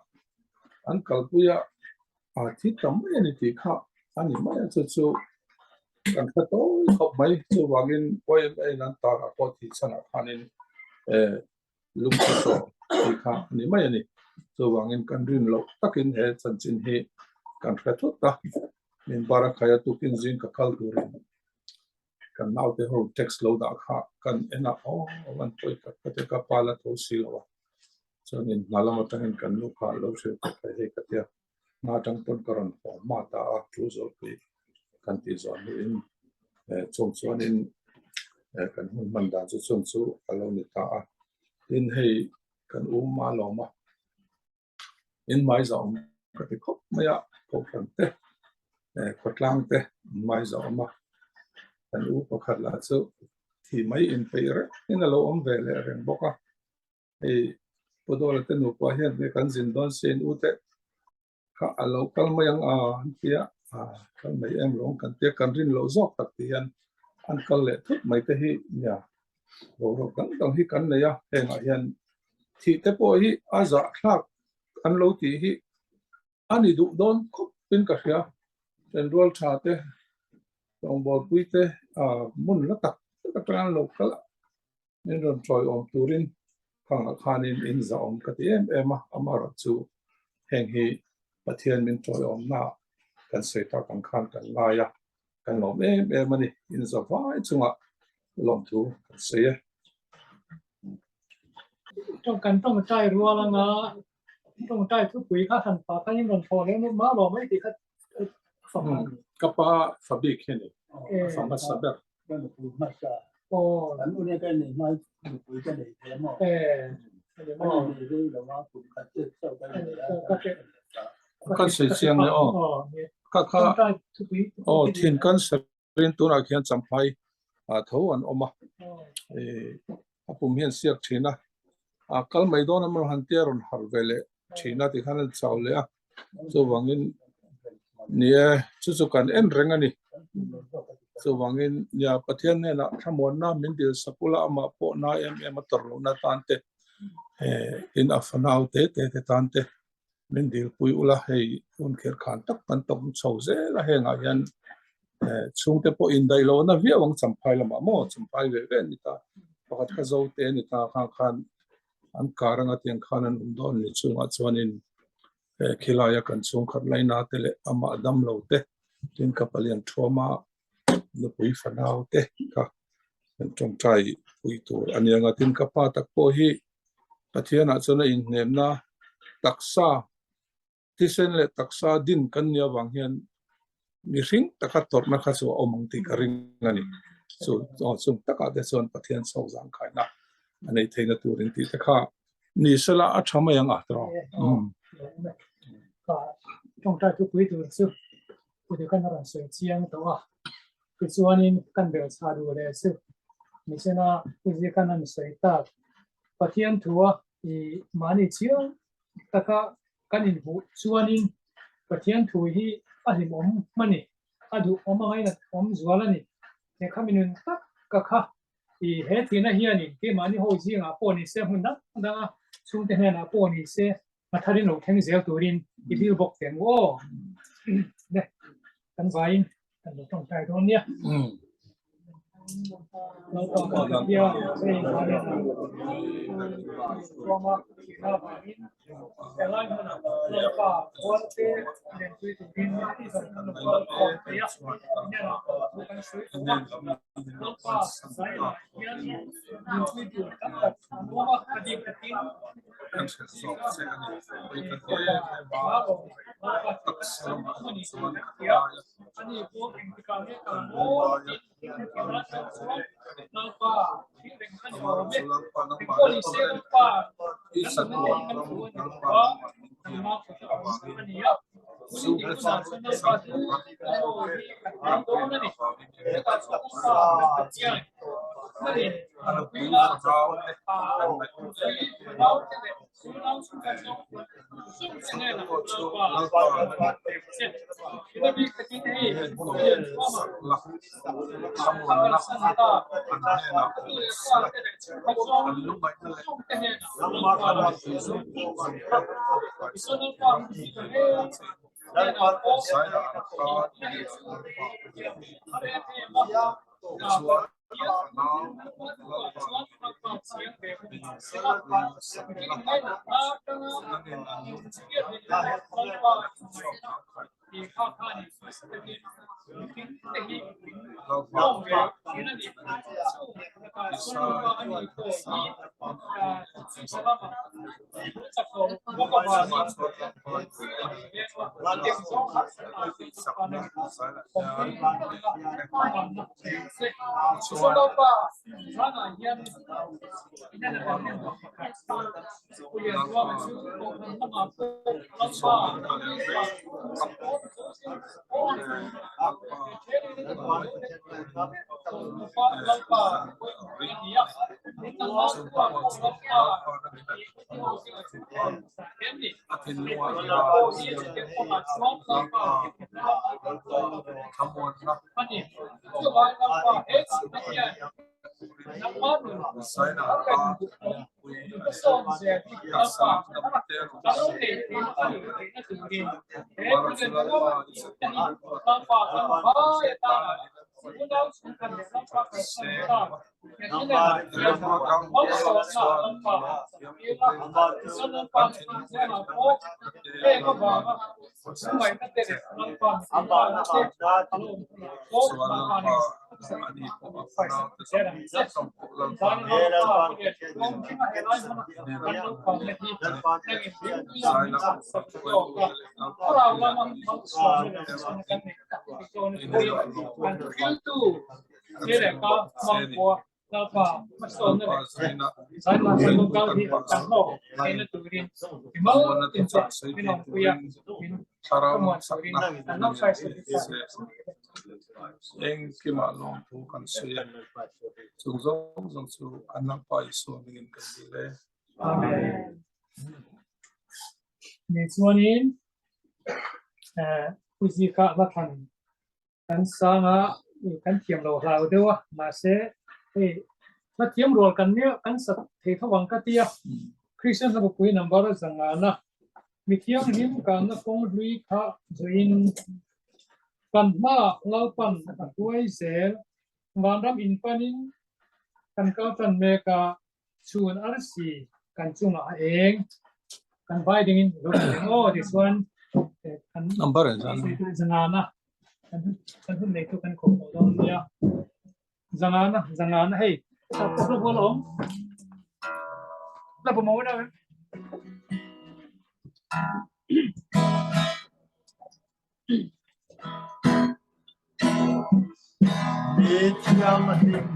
an kalpui a, a thi ta mai a ni tih kha a ni mai a, chu chu kan hre tawi khawp mai. Chuvangin YMA-in an tarah pawh thih chhanah khanin lungchhe tawh tih kha a ni mai a ni. Chuvangin kan rin loh takin he chanchin hi kan hre thut a, min bar a khai a tukin zing ka kal turin kan naute ho text lo dah kha kan en a, aw van pawi tak ka ti a, ka pa la tho si lo a, chuanin hna lam atangin kan nu kha lo hrilh ta thei hei ka ti a. Hna atang pawn ka rawn haw hma ta a, thu zawlpui kan tih zawh hnuin chung chuanin kan hun hman dan chu chung chu a lo ni ta a. Tin hei kan u hma lawm a, in hmai zah awm ka ti khawp mai a, kohhran te khawtlang te in hmai zah awm a, kan u pakhat lah chu thi mai inpeih rengin a lo awm ve leh reng bawk a. Hei Pu Dawla te nupa hian hei kan zin dawn sin u te kha a lo kal mai ang a an ti a, kal mai em lo ang kan ti a, kan rin loh zawk tak ti hian an kal leh thut mai te hi nia boruak dang dang hi kan nei a, hengah hian thih te pawh hi a zahthlak an lo tih hi a ni duh dawn khawp in ka hria, Thenrual tha te, Tlawngbawl-pui te hmun la tak tak atang an lo kal a. Min rawn tawiawm turin khangah khanin in zahawm ka ti em em a, amaherawh chu heng hi Pathian min tawiawmna kan sawi tak ang khan kan ngai a, kan lawm em em a ni, in za vai chungah lawmthu kan sawi e. Kan tawngtai rual anga tawngtai thupui kha han pa khan in rawn thaw leh mah mah mai tih kha fam a ni. Ka pa fa bik hi a ni, a fa hmasa ber. Ka nupui hmasa. Kan u nia ka nei hma nupui ka nei thei maw? Ka nei rei lo a, kum khat chet chauh ka nei a. Kan sawi chiang le aw. Ka kha aw thin cancer in tunah khian champhai tho an awm a. A pum hian siak thin a. A kal mai dawn a maw han tia rawn harh ve leh thin a tikhan an chau leh a. Chuvangin ni e, chu chu kan en reng a ni. Chuvangin nia Pathian hnenah thlamuanna min dil sak ula amah pawh na em em a tawrh lohna tan te, tin a fanau te te te tan te min dilpui ula hei hun kher khan tak kan tawm chho zel a hengah hian chhungte pawh indaih lohna viau ang Champhai lamah maw Champhai ve ve a ni ta pakhat kha Zote a ni ta khang khan an kar anga tiang khan an awm dawn ni chungah chuanin khilaia kan chhungkhat laina te leh amah dam lo te tin ka palian thuama nupui fanau te kha kan tawngtai pui tur a ni anga tin ka pa tak pawh hi Pathianah chuan a inhnemna taksa Thisen leh taksa din kan nih avang hian mihring taka tawrhna kha chu a awm ang tih ka ring a ni. Chu chung takah te chuan Pathian chhawk zangkhaina a neih theihna turin tih te kha ni sela a tha mai ang a tawrh. Ka tawngtai thupui tur chu Pu Duhkhan a rawn sawi chiang tawh a, tichuanin kan belchhah duh leh chu Misena Pu Zikhan an sawi tak Pathian thua i mahni chiang taka kan inhmuh chuanin Pathian thu hi a hlimawm a ni, a duhawm a ngainat awm zual a ni. He khami nun tak ka kha i he thihna hianin keimahni ho zingah pawh ni se hmun dang danga chhungte hnenah pawh ni se a tharin lo thleng zel turin i dil bawk teh ang u aw. Le kan vaiin kan lo tawngtai dawn nia. Kan hrilh zawk che a ni. Pawih ka ti em em a, taksa lamah erawh chuan kan laia kan laia Amaherawhchu Lalpa nangmah leh i chatuan ram Lalpa nangmah min tiam avangin chu sang tura avangin A nupui fanau te kan ngaih Chhungkaw chu Lalpa la thlamuanna an hnenah awm se, an lungngaihna leh an mipui zawng zawng Zaina an tan Lalpa Tichuan, fanau Lalpa min sak la, nangin an Lalpa A thinlungah hian Lalpa thlamuanna Saina tan pui taksa damte rawh se. Amaherawhchu Lalpa i chatuan se. Engkimah lawmthu kan sawi a, chung zawng zawng chu kan Lalpa Isua hmingin kan dil e. Amen. Ni chuanin Pu Zika va thlan Kan sang a, kan thiam lo hlau deuh a, mahse hei hla thiam rual kan nia kan sat thei tho ang ka ti a. Kristian hla bupui number zangana mi thianghlim kanna kawng hlui kha zuiin kan hmaah Lalpan a hruai zel vanram in panin kan kal tan mek a, chhun arsi kan chungah a eng kan vai dingin lo eng aw tichuan kan number e zan zangana kan kan hun nei tu kan ko dawn nia zangana zangana hei ta ko lo lo la bo mo na Mi thianghlim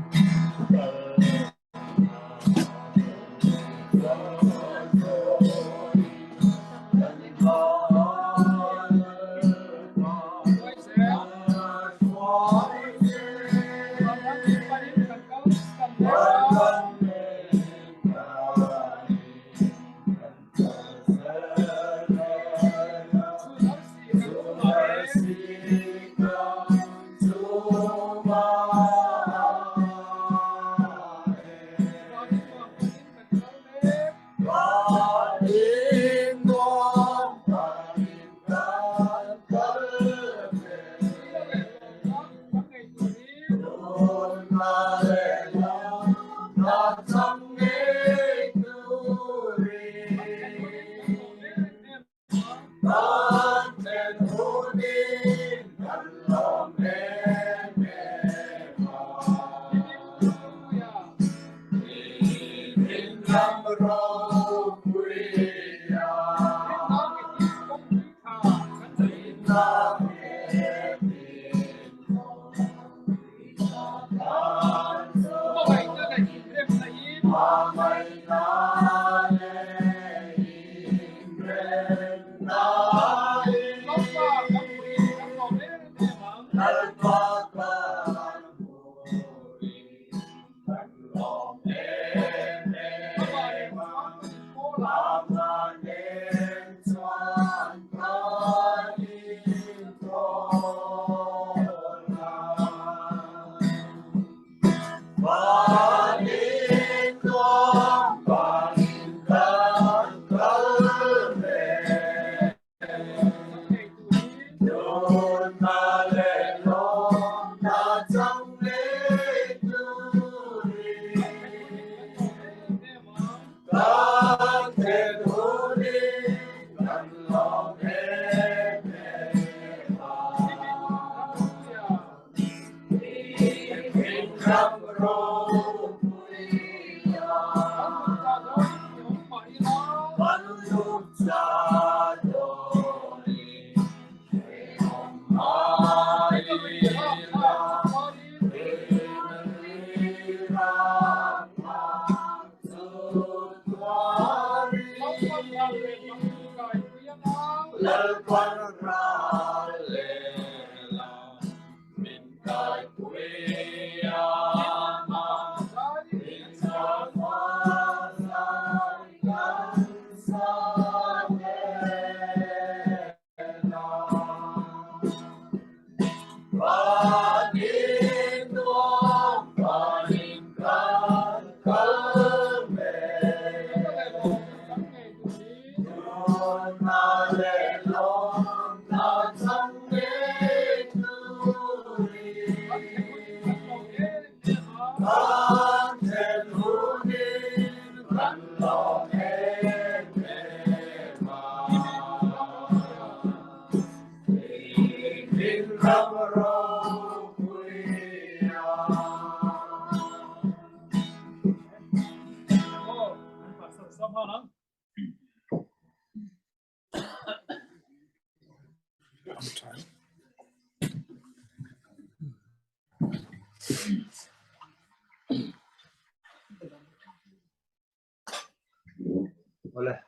Awle,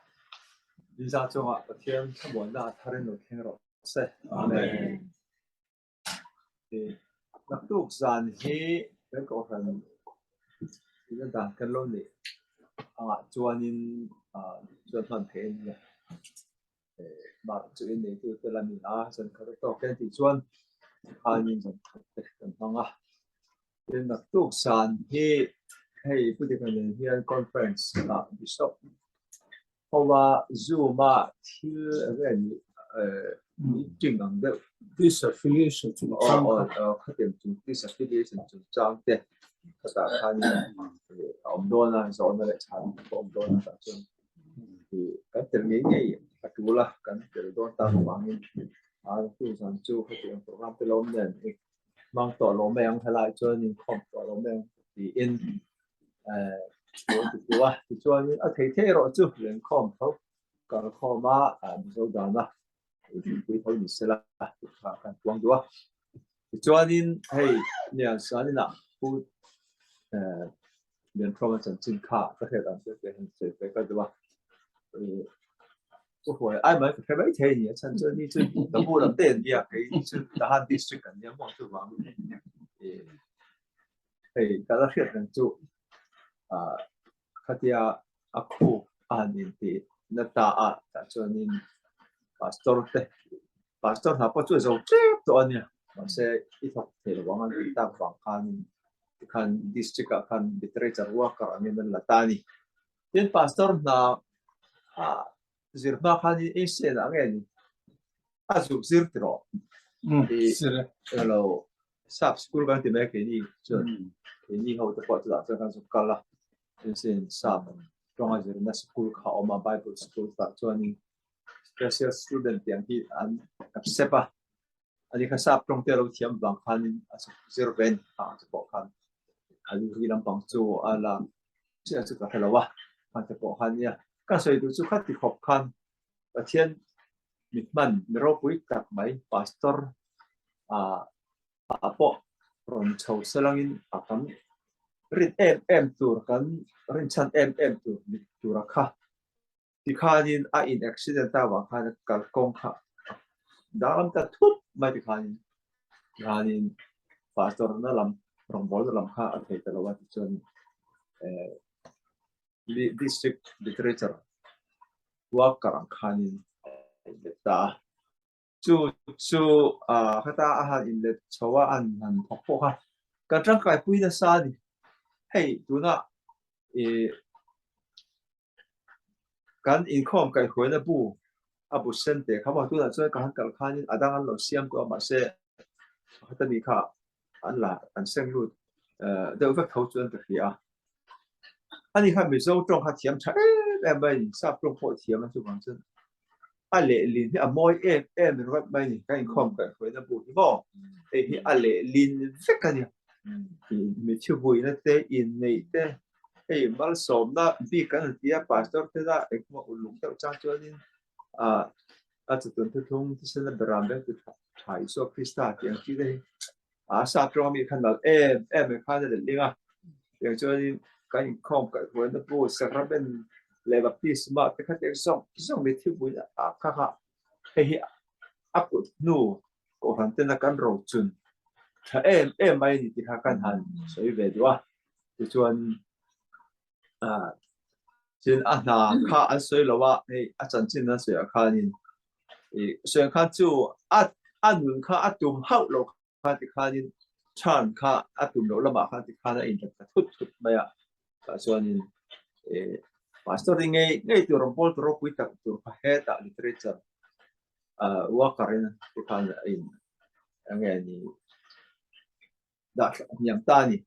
Liza chungah Pathian thlamuanna a thar in lo thleng rawh se. Amen. Naktuk zan hi kan kohhran ina dan kan lo neih angah chuanin chuan hman theih a ni a. Mar chu in neitu te lam in a zan khat a tawk e tih chuan khanin zan khat te kan hmang a. Tin naktuk zan hi hei Pu Dika nen hian conference ah Bishop Hoa Zoom a thil enge ni meeting ang deuh. Disaffiliation chungchang kha. Khatiang chung disaffiliation chungchang te khatah khanin a awm dawn a, zawhna leh chhan pawh a awm dawn a tah chuan kan tel ngei ngei a tul a, kan tel dawn tak avangin a tu zan chu khatiang program te lo awm nen hmang tawh lo mai ang helai chuan inkhawm tawh lo mai ang tiin lo ti tu a tichuanin a thei thei erawh chu lenkhawm tho kalkhawm a Mizo dana pui tho ni sela tih kha kan puang duh a tichuanin hei nian saninah pu Lianthawma chanchin kha ka hriat ang chu tih han sawi ve ka duh a Chu huai ai mai ka hre mai thei a ni a chhan chu ni chu ka bu lam te an nia kei ni chu Tahan district an nia maw chuvang hei ka la hriat reng chu ah khatia a khuk a han intih na ta a tah chuanin pastor te pastor hna pawh chu a zo tep tawh a nia mahse i thawk thei lo ang an tih tak vang khanin tikhan district ah khan literature worker angin an la ta a ni. Tin pastor hna a zir hma khan in Asian ah nge ni a zuk zir ti rawh i lo sap school kan ti mai keini chuan keini ho te pawh chutah chuan kan zuk kal a Asian sap tawnga zirna school kha a awm a bible school tah chuanin special student tiang hi an accept a ani kha sap tawng te a lo thiam vang khanin a zuk zir ve ni ang te pawh khan a ri lampang chu a la chiah chu ka hre lo a khan te pawh khan nia ka sawi duh chu kha ti khawp khan Pathian mi hman mi ropui tak mai pastor a ah pawh rawn chho selangin a kan rin em em tur kan rinchhan em em tur ni tura kha Tikhanin a in accident a vang khan kalkawng kha danglam ta thup mai tikhanin tikhanin pastor na lam rawngbawlna lam kha a thei ta lo a tichuan eh district literature worker ang khanin a inlet ta a. Chu chu khata a han inlet chho a an han thawk pawh kha kan tangkaipui nasa a ni. Hei tuna i kan inkhawm kaihhuaina bu a bu sen te kha maw tunah chuan ka han kal khanin a dang an lo siam tawh a mahse pakhat a nih kha an la an seng lut deuh vek tho chuan ka hria a. Ani kha Mizo tawng kha thiam tha em em mai a ni, sap tawng pawh thiam a chuvang chuan a lehlin hi a mawi em em ringawt mai a ni, kan inkhawm kaihhruaina bu hi maw hei hi a lehlin vek a nia. Mitthi vuina te, inneih te, hei malsawmna bik kan han ti a, pastor te la engemaw uluk deuh chang chuanin ah a chutun thuthlung thisen a beram vek tu tha Isua Krista tih ang chi te hi a sap tawng ami kha nalh em em mai khan a letling a, tiang chuanin kan inkhawm kaihhruaina pu sacrament leh baptisma te kha tiang zawng zawng mitthi vuina ah kha kha hei hi a kut hnu Kohhran tena kan rochun tha em em mai a ni tih kha kan han sawi ve duh a. Tichuan ah tin a hna kha an sawi lo a, hei a chanchin an sawi ah khanin ih sawi khan chu a a nun kha a tum hauh lo khan ti khanin chhan kha a tum loh lamah khan ti khan a inrep ta thut thut mai a. Tah chuanin ih pastor hi ngei ngei tur rawn pawl tur ropui tak tur kha hetah literature worker in te khan a in enge ni dah hniam ta a ni.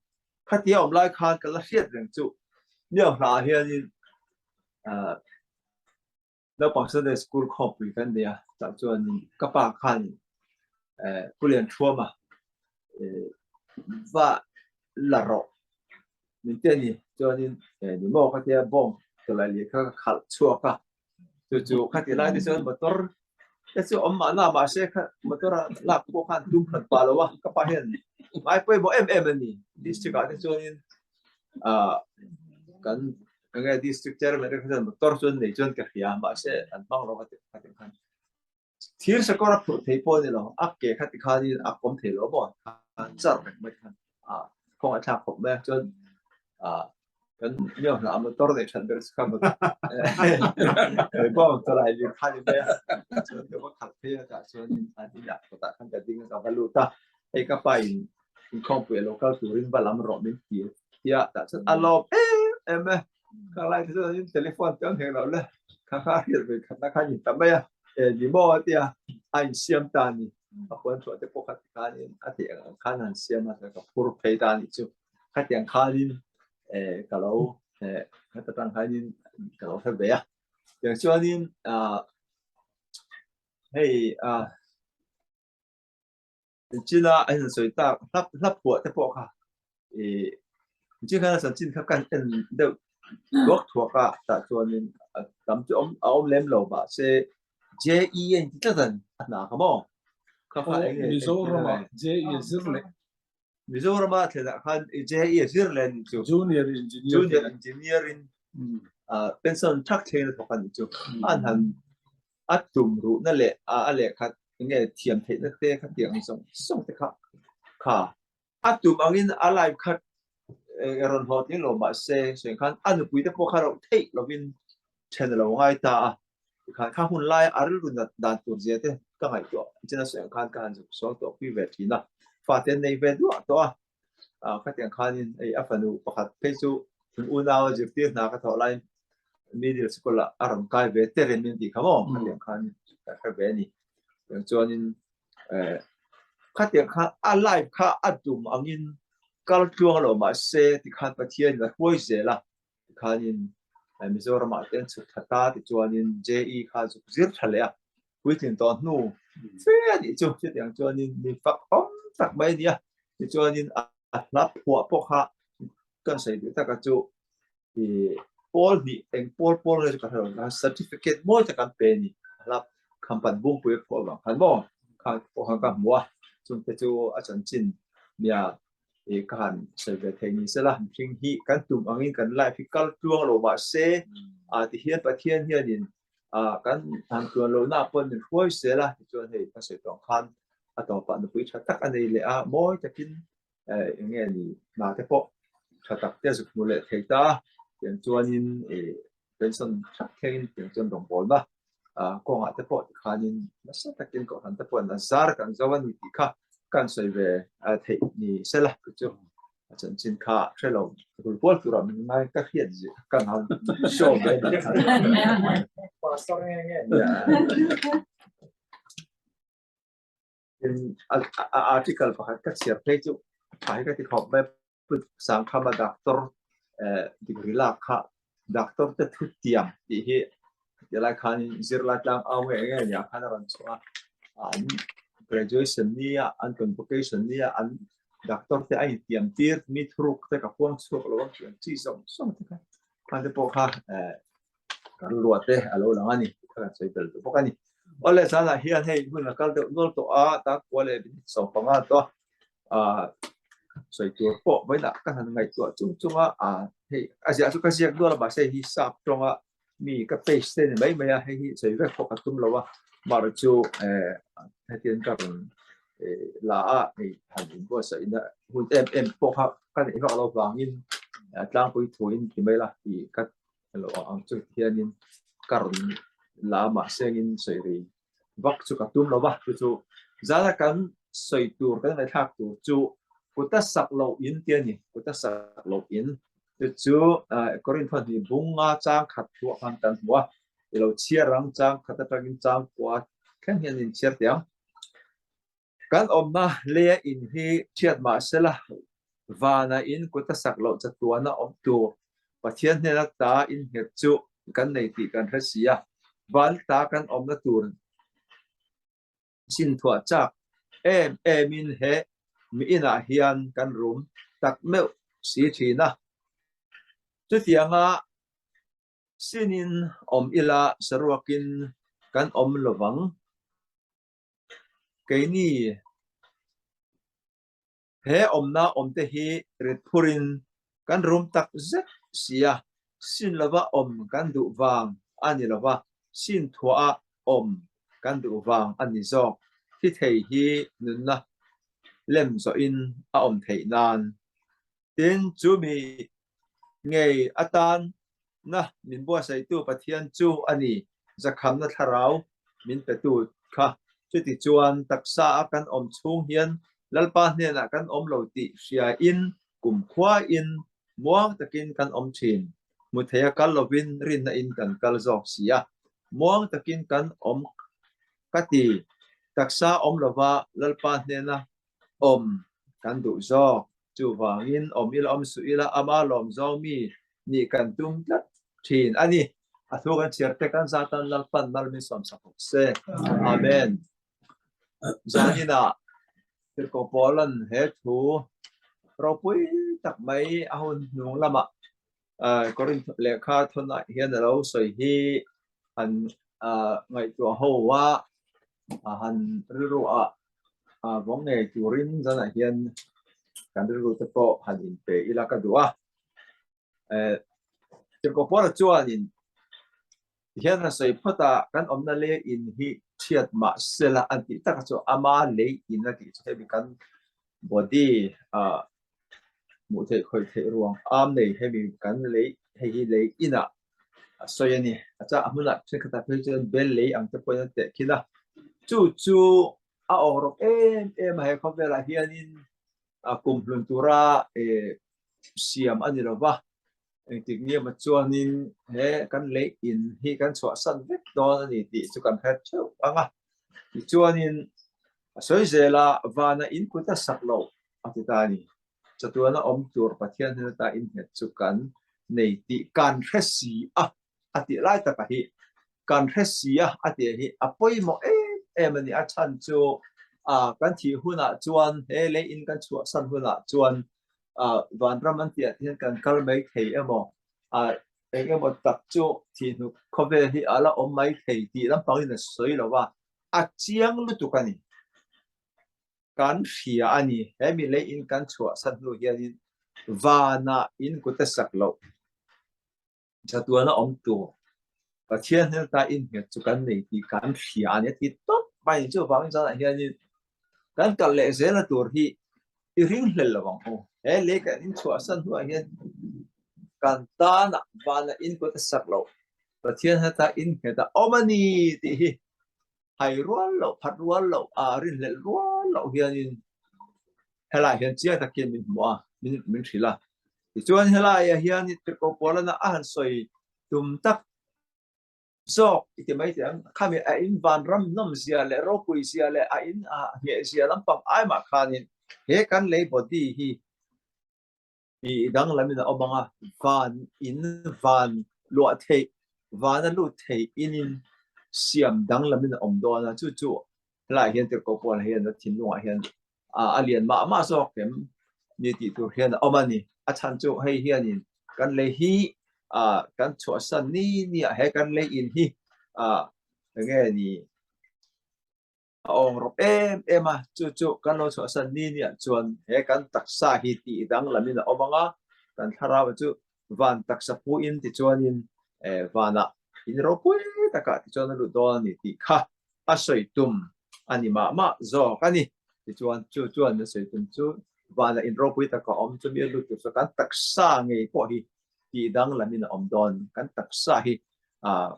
Khatia awm lai khan ka la hriat reng chu Miau hla ah hianin naupang Sunday school khawmpui kan nei a, tah chuanin ka pa khanin Pu Lianthuama va la rawh min ti a ni. Chuanin ni maw khatia bawng tawlai leh kha ka khalh chhuak a. Chu chu khati lai te chuan motor te chu awm mahna mahse kha motor a lak pawh khan tum hran pah lo a, ka pa hian ngai pawimawh em em a ni. District ah te chuanin ah kan enge district chairman te kha chuan motor chu an nei chuan ka hria mahse an hmang lo khati khati khan. Thir sakawr a phurh thei pawh a ni lo, a ke kha tikhanin a kawm thei lo maw? An char reng mai khan a kawng a thlak khawp mai a, chuan ah kan miau hna motor nei that ber chu kha bawng tawlai lir kha ni mai a, chuan ka va khalh phei a tah chuan an inah kawtah khan ka ding a ka va lut a, hei ka pa in inkhawmpui a lo kal turin va lam rawh min ti a, tah chuan a lawm em em e. Ka lai te chuan telephone te an hek lo le, kha kha a hrilh ve khatna kha a ni ta mai a, e ni maw a tia a insiam ta a ni, a puan chhuah te pawh kha ti khanin a tih ang ang khan han siam a, ka phur phei ta a nih chu, khatiang khanin e ka lo e heta tang khanin ka lo hre ve a, tiang chuanin ah hei ah. China a in sawi tak hlap hlap phuah te pawh kha ih chin khan a chanchin kha kan en deuh thuak thuak a tah chuanin a tam chu awm a awm lem lo mahse JE a inti tlat a ni a hna kha maw kha kha eng nge Mizorama JE zir leh Mizorama thlenah khan JE zir leh a nih chu Junior Engineer Junior Engineer in pension thak thleng a thawk a nih chu an han a tum ruhna leh a lehkhat enge thiam theihna te kha tiang zawng zawng te kha kha a tum angin a life kha rawn hlawh tling lo mahse sawi khan a nupui te pawh kha rauh theih lovin then a lo ngai ta a tikhan kha hun lai a rilru nat dan tur zia te ka ngaihtuah chen a sawi ang khan ka han zuk sual tawh pui ve thin a fate an nei ve duah tawh a khatiang khanin hei a fanu pakhat phei chu thing unau a zirtir hna ka thawh laiin middle school ah a rawn kai ve te rem in tih kha maw khatiang khanin ka hre ve a ni tiang chuanin eh khatiang khan a life kha a tum angin kal tluang lo mahse tikhan Pathian in a hruai zel a tikhanin Mizoram ah te an chhuk thla ta tichuanin JE kha zuk zir tha leh a puitlin tawh hnu fe a nih chu chutiang chuanin mi fak awm tak mai a ni a tichuanin a hla phuah pawh kha kan sawi duh taka chu ih pawl hnih eng pawl pawl nge chu ka hre lo kha certificate mawi tak an pe a ni a hla khampat bungpui a phuah avang khan maw kha pawh khan ka hmu a chungte chu a chanchin nia ih ka han sawi ve thei ni sela mihring hi kan tum angin kan life hi kal tluang lo mahse ah tihian Pathian hianin ah kan han tluan lohna ah pawh min hruai zel a tichuan hei ka sawi tawh ang khan a tawpah nupui tha tak a nei leh a mawi takin eh eng nge ni hna te pawh tha tak te a zuk hmu leh thei ta tiang chuanin ih pension thlap thlengin tiang chuan rawngbawlna ah kawngah te pawh tikhanin nasa takin kohhran te pawhin a zar kan zo a ni tih kha kan sawi ve theih ni sela chu. A chanchin kha hre lo rul kual turah min ngai ka hriat zia ka han show ve nih kha. Pastor nge nge. In a article pakhat ka chhiar phei chu tha hi ka ti khawp mai. Put Sangkhama doctor degree lak kha doctor te thu tiam tih hi tilai khanin zirlai tlang au nge nge nia khan a rawn chhuah a. An graduation nia an convocation nia an doctor te a intiam tir mi thuruk te ka huang chhuak lo ang tih ang chi zawng zawng te kha khan te pawh kha kan ruah te a lo lang a ni kha kan sawi tel duh bawk a ni. Awle zanah hian hei hun a kal deuh nual tawh a ta kua leh minute 15 tawh a sawi tur pawh vawiinah ka han ngaihtuah chung chung a hei a ziah chu ka ziak nual a mahse hi sap tawnga mi ka paste te ni mai mai a hei hi sawi vek pawh ka tum lo a mahrawh chu hetiang ka rawn la a hei han inbuatsaihna hun em em pawh kha ka neih vak lo vangin tlangpui thuin ti mai la tih ka lo ang chu hianin ka rawn la mahse engin sawi ri vak chu ka tum lo va chu chu zana kan sawi tur kan ngaihthlak tur chu kuta sak loh in ti a ni kuta sak loh in chu chu Korinth hnih bunga chang khat thuah khan kan hmu a i lo chhiar ang chang khat atangin chang kua thleng hian in chhiar teh ang. Kan awmna leia in hi thiat mah sela, vana in kut a sak loh chatuana awm tur Pathian hnena ta innghet chu kan nei tih kan hre si a. Van ta kan awmna tur chin thuah chak em emin he mi inah hian kan rum tak meuh si thin a. Chutianga sinin awm ila saruakin kan awm lovang. Keini he awmna awmte hi rit phurin kan rum tak zet si a, sin lova awm kan duh vang a ni lova, sin thuaha awm kan duh vang a ni zawk. Thi thei hi nunna lem zawhin a awm theih nan. Tin, chu mi ngei atan na min buatsaihtu Pathian chu a ni, zakhamna thlarau min petu kha. Chutichuan, taksa a kan awm chhung hian Lalpa hnenah kan awm lo tih hriain kumkhuain muang takin kan awm thin. Hmu theia kal lovin rinna in kan kal zawk si a, muang takin kan awm ka ti. Taksa awm lova Lalpa hnena awm kan duh zawk. Chuvangin awm ila awm suh ila ama lawm zawng mi nih kan tum tlat thin a ni. A thu kan chhiar te kan zatan Lalpan mal min sawmsak bawk se. Amen. Zaninah Tirhkoh Paula'n he thu ropui tak mai a hun hnung lamah Korinth lehkha thawnah hian a lo sawi hi han ngaihtuah ho a, han rilru ah vawng ngei turin zanah hian kan rilru te pawh han inpe ila ka duh a. Tirhkoh Paula chuanin hian a sawi phawt a, kan awmna lei in hi thiat mah sela an tih taka chu ama lei in a tih chu hemi kan body ah hmuh theih khawih theih ruang am nei hemi kan lei hei hi lei inah a sawi a ni. A chah hmunah thenkhatah phei chuan bel lei ang te pawhin an teh khin a, chu chu a awng rawk em em a he khawvelah hianin a kumhlun tura siam a ni lo va, engtik nge maw chuanin he kan lei in hi kan chhuahsan vek dawn a ni tih chu kan hre theuh ang a. Tichuanin a sawi zel a, vana in kut a sak loh a ti ta a ni. Chatuana awm tur Pathian hnen ata innghet chu kan nei tih kan hre si a, a tih lai taka hi kan hre si a, a tih hi a pawimawh em em a ni. A chhan chu kan thih hunah chuan he lei in kan chhuahsan hunah chuan vanram an tih ah te hian kan kal mai thei emaw eng emaw tak chu thih hnu khawvel hi a la awm mai thei tih lampangin a sawi lo va, a chiang lutuk a ni. Kan hria a ni. He mi lei in kan chhuahsan hnu hianin vanah in kut a sak loh. Chatuana awm tur Pathian hmel ta innghet chu kan nei tih kan hria a ni a ti tawp mai ni. Chuvangin zanah hianin kan kal leh zelna tur hi i ringhlel lo ang u. He lei kan inchhuahsan hnuah hian kan tanah vanah in kut a sak loh Pathian hmel ta innghet a awm a ni tih hi hai rual loh, phat rual loh, rinhlelh rual loh hianin. Helai hian chiang takin min hmu a, min min hrilh a. Tichuan helaiah hian Tirhkoh Paulana a han sawi tum tak zawk i ti mai teh ang. Khami a in vanram nawmzia leh ropuizia leh a in a nghehzia lampang ai mah khanin he kan lei body hi i danglamin a awm ang a, van in van luah theih, vana lut theih inin siam danglamin a awm dawn a, chu chu helaiah hian Tirhkoh Paula hian a thinlungah hian a lian mah mah zawk em ni tih tur hian a awm a ni. A chhan chu hei hianin kan lei hi kan chhuahsan ni ni ah he kan lei in hi enge ni a awng rawp em em a, chu chu kan lo chhuahsan ni ni ah chuan he kan taksa hi tih danglamin a awm ang a, kan thlarau chu van taksa puin tichuanin vanah in ropui takah tichuan a lut dawn a ni tih kha a sawi tum a ni mah mah zawk a ni. Tichuan chu chuan a sawi tum chu vanah in ropui taka awm chumi a lut tur chu kan taksa ngei pawh hi tih danglamin a awm dawn, kan taksa hi ah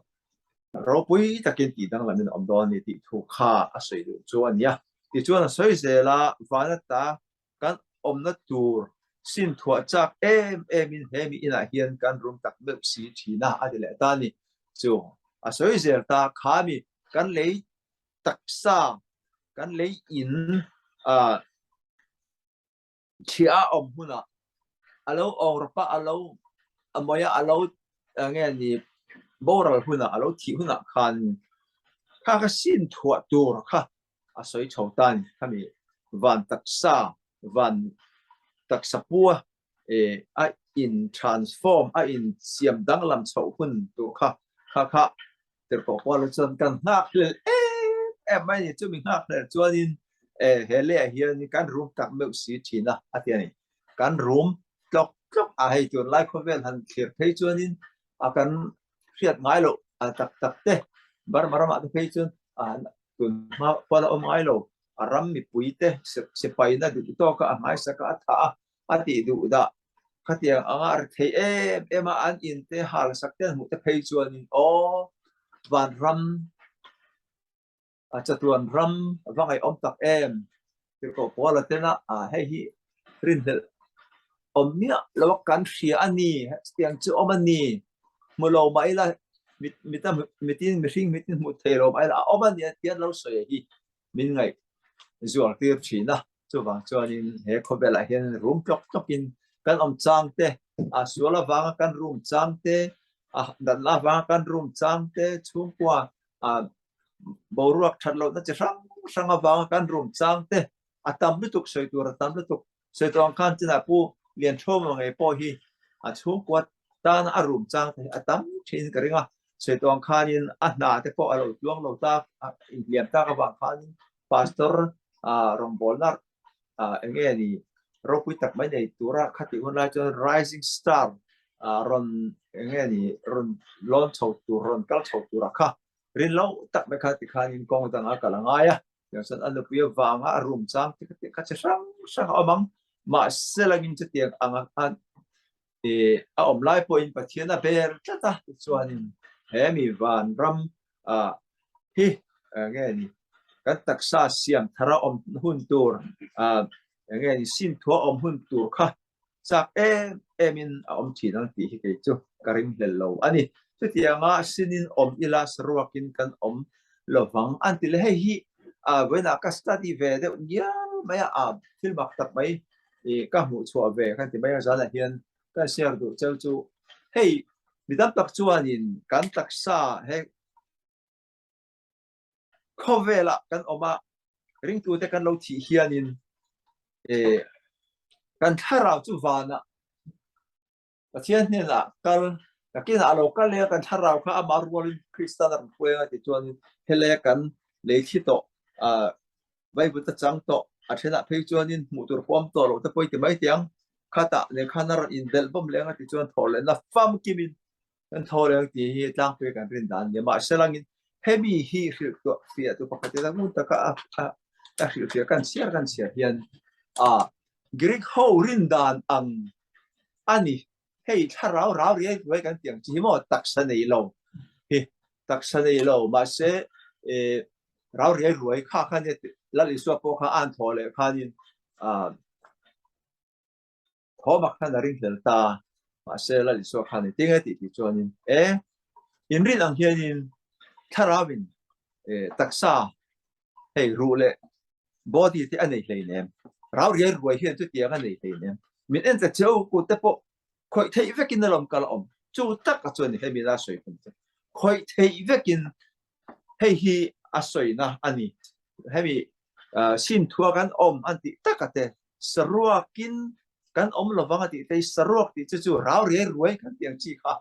ropui takin tih danglamin a awm dawn a ni tih thu kha a sawi duh chu a ni a. Tichuan a sawi zel a, vana ta kan awmna tur sin thuah chak em emin he mi inah hian kan rum tak meuh si thin a, a ti leh ta a ni. Chu a sawi zel ta, kha mi kan lei taksa, kan lei in ah Ṭhia a awm hunah a lo awngrawp a, a lo a mawih a, a lo nge ni boral hunah, a lo thih hunah khan kha kha sin thuah tur kha a sawi chho ta a ni. Khami van taksa, van taksa pua a in transform, a in siam danglam chhoh hun tur kha kha kha Tirhkoh Paula chuan kan nghakhlel em em mai a ni. Chumi nghakhlel chuanin he leiah hian kan rum tak meuh si thin a, a ti a ni. Kan rum tlawk tlawk a, hei tunlai khawvel han thlir phei chuanin a kan hriat ngai loh tak tak te, Burma ramah te phei chuan tun hma pawn a awm ngai lo, a ram mipui te sipaina duh tawka a hmaisaka a thah a, a tih duh dah Khatiang anga a ri thei em em a, an in te hal sak te an hmuh te phei chuanin aw vanram a chatuan ram a va ngaihawm tak em tirhkoh Paula tena a hei hi rinhlelh awm miah lo a kan hria a ni chutiang chu awm a ni hmu lo mah ila mit mita mitin mihring mitin hmuh thei lo mah ila a awm a ni a ti an lo sawi hi min ngaih zuar tir thin a. Chuvang chuanin he khawvelah hian rum tlawk tlawkin kan awm chang te, a sual avanga kan rum chang te, a natna avanga kan rum chang te, chhungkua a boruak that lohna chi hrang hrang avanga kan rum chang te, a tam lutuk sawi tur a tam lutuk. Sawi tawh ang khan chinah Pu Lianthawma ngei pawh hi a chhungkua tana a rum chang te hi a tam thin ka ring a. Sawi tawh ang khanin a hna te pawh a lo tluang lo tak, a inhliam tak avang khanin Pastor rawngbawlna eng nge ni ropui tak mai nei tura khatih hun lai chuan rising star rawn eng nge ni rawn lawn chho tur rawn kal chho tura kha rin lo tak mai kha tikhanin kawng danga kal a ngai a tiang chuan a nupui avanga a room chang te kha kha chi hrang hrang a awm ang mahse langin chutiang anga a awm lai pawhin Pathian a ber tlat a tichuanin he mi vanram hi nge ni kan taksa siam thara awm hun tur nge ni sim thua awm hun tur kha chak em em in a awm thin ang tih hi kei chu ka ring hlel lo a ni. Chutianga sinin awm ila saruakin kan awm lovang an ti le. Hei hi vawiinah ka study ve deuh ngial mai a, thil mak tak mai ka hmuh chhuah ve kan ti mai a zanah hian ka share duh cheu chu hei mi tam tak chuanin kan taksa he khawvelah kan awm a ringtute kan lo thih hianin kan thlarau chu vanah Pathian hnenah kal nakinah a lo kal leh a kan thlarau kha amah rualin Kristan a rawn hruai ang a tih chuanin helai kan lei thli tawh Bible te chang tawh a thenah phei chuanin hmuh tur pawh awm tawh loh te pawh i ti mai teh ang khatah lehkhan a rawn inbelh bawm leh ang a tih chuan thaw lehna famkimin kan thaw leh ang tih hi tlangpui kan rin dan a ni a. Mahse langin hemi hi hrilh tuah fiah tu pakhat ila ngun taka a hrilhfiah kan chhiar kan chhiar hian a Greek ho rin dan ang a ni. Hei thlarau rau riai ruai kan tih ang chi hi maw taksa nei lo hi taksa nei lo mahse rau riai ruai kha kha nia Lal Isua pawh kha a han thaw leh khanin. Thawma khan a ringhlel ta, mahse Lal Isua khan engtin nge tih tih chuanin, E, inrin ang hianin thlarauin taksa hei ruh leh body te a nei hleinem, rau riai ruai hian chutiang a nei hleinem, min en ta cheu kut te pawh khawih theih vekin a lawm kal a awm, chu taka chuan hemi la sawi hun chu khawih theih vekin hei hi a sawina a ni. Hemi sin thua kan awm an tih taka te saruakin kan awm lovang a tih te saruak tih chu chu rau riai ruai kan tih ang chi kha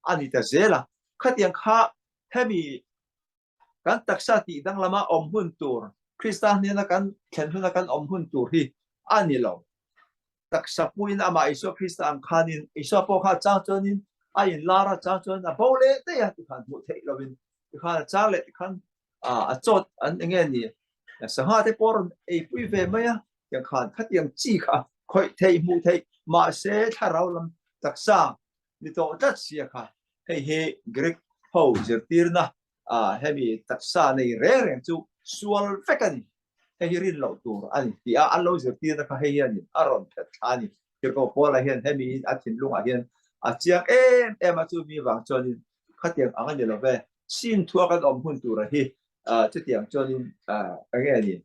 a ni ta zel a, khatiang kha hemi Kan taksa tih danglama awm hun tur, Krista hnena kan thlen huna kan awm hun tur hi a ni lo. Taksa puiin amah Isua Krista ang khanin, Isua pawh kha a chang chuanin a inlar a, chang chuan a bo leh daih a, tikhan hmuh theih lovin tikhan a chang leh tikhan a chawt an eng nge ni, sangha te pawh a rawn eipui ve mai a, tiang khan khatiang chi kha khawih theih hmuh theih mahse thlarau lam taksa ni tawh tlat sia kha hei hi Greek ho zirtirna a hemi taksa nei reng reng chu sual vek a ni, hei hi rin loh tur a ni tih a an lo zirtirna kha hei hianin a rawn phet thla a ni. Tirhkoh Paula hian hemi in a thinlungah hian a chiang em em a, chu mi vang chuanin khatiang ang a ni lo ve, sin thua kan awm hun tura hi chutiang chuanin eng nge ni,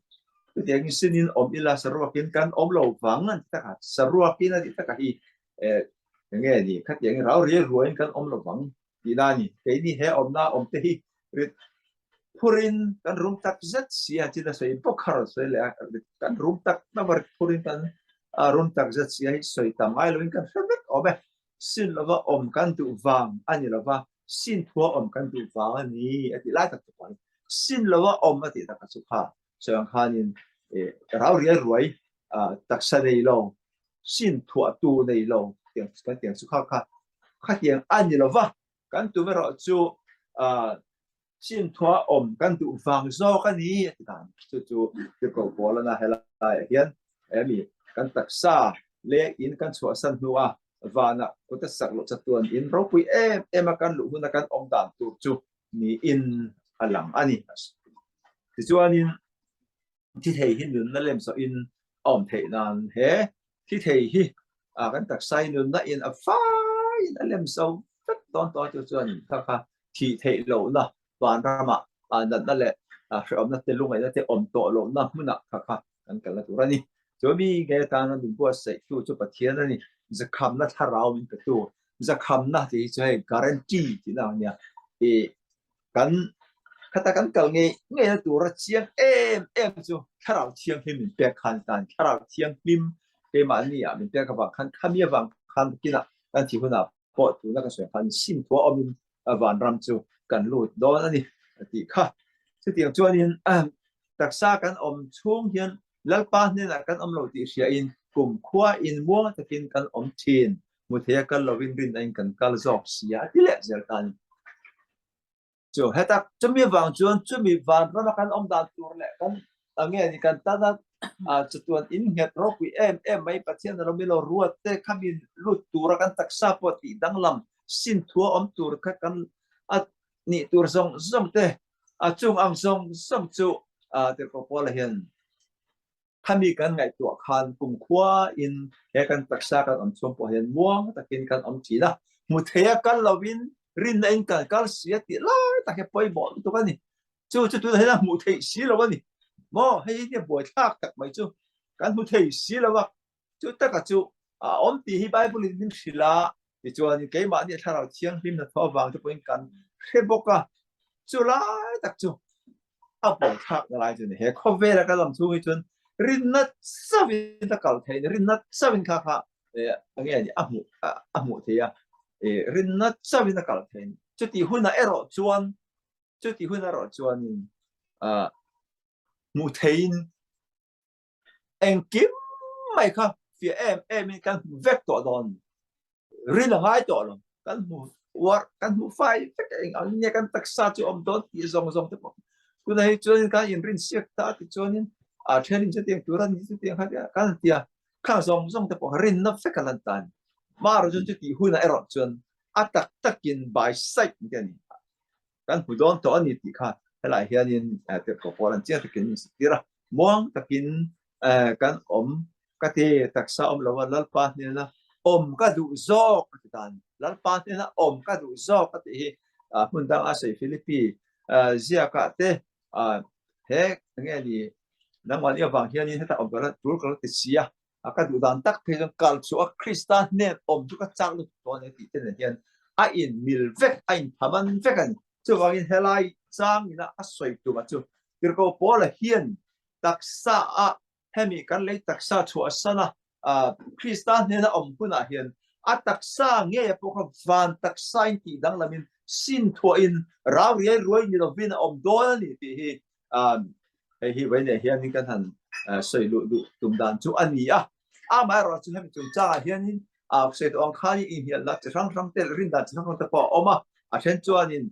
chutiangin sinin awm ila saruakin kan awm lo vang an ti tak a, saruakin a tih takah hi eng nge ni, khatiangin rau riai ruaiin kan awm lo vang tihna a ni. Keini he awmna awm te hi rit phurin kan rum tak zet si a, chin a sawi bawk kha rawn sawi leh a, kan rum tak tak a, rit phurin kan rum tak zet si a hi sawi tam ngai loin kan hre vek awm e. Sin lova awm kan duh vang a ni lova, sin thua awm kan duh vang a ni a tih lai tak chu pawh a ni. Sin lova awm a tih takah chu kha sawi ang khanin rau riai ruai taksa nei lo, sin thuahtu nei lo tiang kan tiang chu kha kha khatiang a ni lo va, kan tum erawh chu sin thuah awm kan duh vang zawk a ni a ti dan chu chu tirhkoh Paulana helaiah hian hemi kan taksa leh in kan chhuahsan hnua vanah kut a sak loh chatuan in ropui em em a kan luh huna kan awm dan tur chu niin a lang a ni. Tichuanin thi thei hi nunna lem zawhin a awm theih nan he thi thei hi kan taksa hi nunna in a faiin a lem zo vek dawn tawh a, chu chuan kha kha thih theih lohna vanramah natna leh hrehawmna te lungaihna te awm tawh lohna hmunah kha kha kan kalna tur a ni. Chu mi nge atana min buatsaihtu chu Pathian a ni. Zakhamna thlarau min petu zakhamna tih hi chu hei guarantee tihna ang nia. Kan khata kan kal ngei ngeina tura chiang em em chu thlarau thianghlim min pek khan tan thlarau thianghlim keimahni ah min pek avang khan khami avang khan kinah kan thih hunah pawh tuna ka sawi khan sim thua awmin vanram chu kan lut dawn a ni a tih kha. Chutiang chuanin taksa kan awm chhung hian Lalpa hnenah kan awm lo tih hriain kumkhua in muang takin kan awm thin. Hmu theia kal lovin rinna in kan kal zawk sia a ti leh zel ta a ni. Chu heta chumi avang chuan chumi vanrama kan awm dan tur leh kan nge ni kan tana chatuan in nghet ropui em em mai Pathian alo milo ruat te khami lut tura kan taksa pawh tih danglam sin thua awm tur kha kan a nih tur zawng zawng te a chung ang zawng zawng chu Tirhkoh Paula hian Khami kan ngaihtuah khan kumkhua in he kan taksa kan awm chhung pawh hian muang takin kan awm thin a, hmu thei a kal lovin rinna in kan kal si a tih lai tak hi pawimawh lutuk a ni. Chu chu tunah hian a hmuh theih si lo a ni. Maw hei hi nia buaithlak tak mai chu kan hmu thei si lo a, chu taka chu a awm tih hi Bible in min hrilh a, tichuan keimahni thlarau thianghlim hnathawh avang te pawhin kan hre bawk a, chu lai tak chu a buaithlak na lai chu ni. He khawvela ka lam chhung hi chuan rinna chauhin a kal theih ni, rinna chauhin kha kha enge ni a hmuh a hmuh theih a, rinna chauhin a kal theih ni. Chuti hunah erawh chuan chuti hunah erawh chuanin hmuh theihin engkim mai kha fiah em em in kan hmu vek tawh dawn rin a ngai tawh lo kan hmu uar kan hmu fai vek eng ang nge kan taksa chu awm dawn tih zawng zawng te pawh tunah hi chuan kan inrin siak ta ti chuanin a thenin chutiang tur a ni chutiang kha kan tia kha zawng zawng te pawh rinna vek a lan ta ni mara chu chutih hunah erawh chuan a tak takin by sight te a ni Kan hmu dawn tawh a ni tih kha helaiah hianin tirhkoh pawl an chiang takin min zirtir a, muang takin kan awm ka ti taksa awm lo a, Lalpa hnena awm ka duh zawk a ti ta a ni. Lalpa hnena awm ka duh zawk a tih hi hmun dang a sawi Philippi ziakah te he enge ni nangmahni avang hianin hetah awm ka tur ka lo ti si a, ka duh dan tak phei chuan kal chhuah a Krista hnen awm chu ka chak lutuk tawh a ni tih te nen hian a inmil vek, a inphaman vek a ni. Chuvangin helai changina a sawi tumah chu Tirhkoh Paula hian taksa a Hemi kan lei taksa chhuahsan a, Krista hnena awm hunah hian a taksa ngeia pawh kha van taksa in tih danglamin sin thuahin rau riai ruai ni lovin a awm dawn a ni tih hi hei hi vawiinah hianin kan han sawi luh duh tum dan chu a ni a. Amaherawh chu hemi chungchangah hianin sawi tawh ang khanin inhnialna chi hrang hrang te leh rindan chi hrang hrang te pawh a awm a, a then chuanin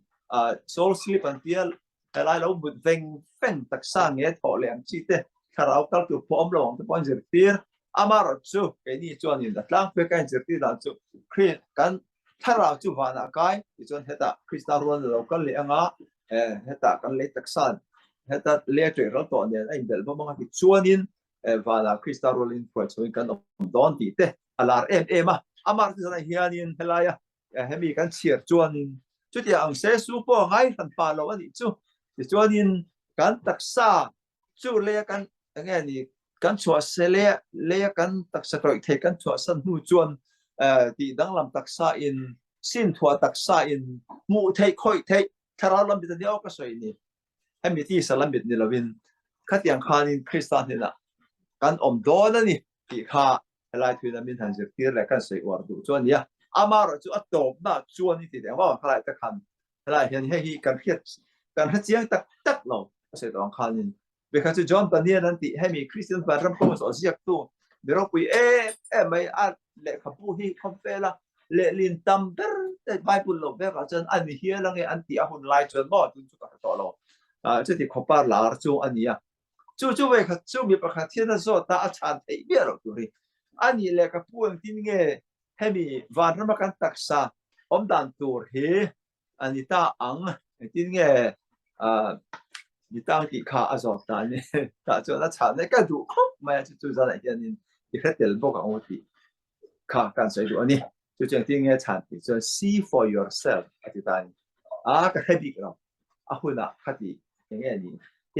soul sleep an tia Helai lo mut veng veng taksa nge thawh leh ang chi te, thlarau kal tur pawh awm lo ang te pawh an zirtir. Amaherawh chu keini chuanin a tlangpui ka inzirtir dan chu Kri kan thlarau chu vanah kai tichuan hetah Krista rual a lo kal leh anga hetah kan lei taksa heta lei a ṭeh ral tawh nen a inbelh bawm anga tichuanin vanah Krista rualin hruai chhoin kan awm dawn tih te a lar em em a. Amaherawh chu zanah hianin helaia Hemi kan chhiar chuanin chutiang ang se su pawh a ngai hran pah lo a nih chu. Tichuanin kan taksa chu leia kan enge ni kan chhuah se leia leia kan taksa tawih thei kan chhuah san hnu chuan tih danglam taksa in sin thuah taksa in hmuh theih khawih theih thlarau lam mit a nia aw ka sawi ni. Hemi tisa lam mit ni lovin khatiang khanin Krista hnenah kan awm dawn a ni tih kha Helai thuin a min han zirtir leh kan sawi uar duh chu a nia. Amaherawh chu a tawpna chuan i ti deuh a, khalai te khan helai hian hei hi kan hriat kan hre chiang tak tak lo a sawi tawh ang khanin vekha chu John Bunyan an tih hemi Christian vanram kawng zawh ziaktu mi ropui em em mai a lehkhabu hi khawvela lehlin tam ber te Bible lo bekah chuan a ni hial ange an tih a hun lai chuan maw tun chu ka hre tawh lo. Chuti khawpa lar chu a nia. Chu chu vekhat chu mi pakhat hian a zawt a, a chhan theih miah loh tur hi a nih leh ka pu engtin nge hemi vanrama kan taksa awm dan tur hi a ni ta ang, engtin nge ni ta ang tih kha a zawt ta a ni. Tah chuan a chhan leh ka duh khawp mai a, chu chu zanah hianin i hre tel bawk ang u tih kha kan sawi duh a ni. Chu chu engtin nge chhan tih chuan see for yourself a ti ta a ni. A ka hre bik lo. A hunah kha ti eng nge ni?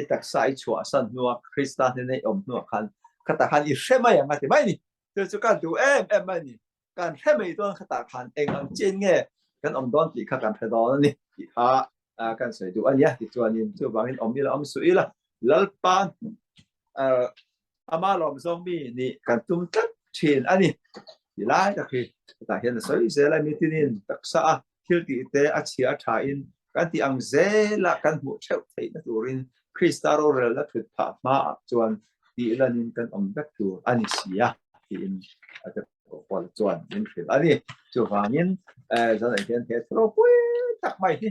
I taksa i chhuah san hnua Krista hnena i awm hnuah khan khatah khan i hre mai ang a ti mai ni. Chu chu kan duh em em mai ni. Kan hre mai dawn khatah khan eng ang chin nge kan awm dawn tih kha kan hre dawn a ni tih kha kan sawi duh a nia. Tichuanin chuvangin awm ila awm suh ila Lalpa Ama lawm zawng mi nih kan tum tlat thin a ni. Ti lai tak hi hetah hian a sawi zel a, mitinin taksa a thil tih te a chhia a tha in kan tih ang zela kan hmuh theuh theihna turin Krista rorelna thut phah hmaah chuan tih lanin kan awm vek tur a ni si a tiin a te Paula chuan min hrilh a ni. Chuvangin zanah hian he thu ropui tak mai hi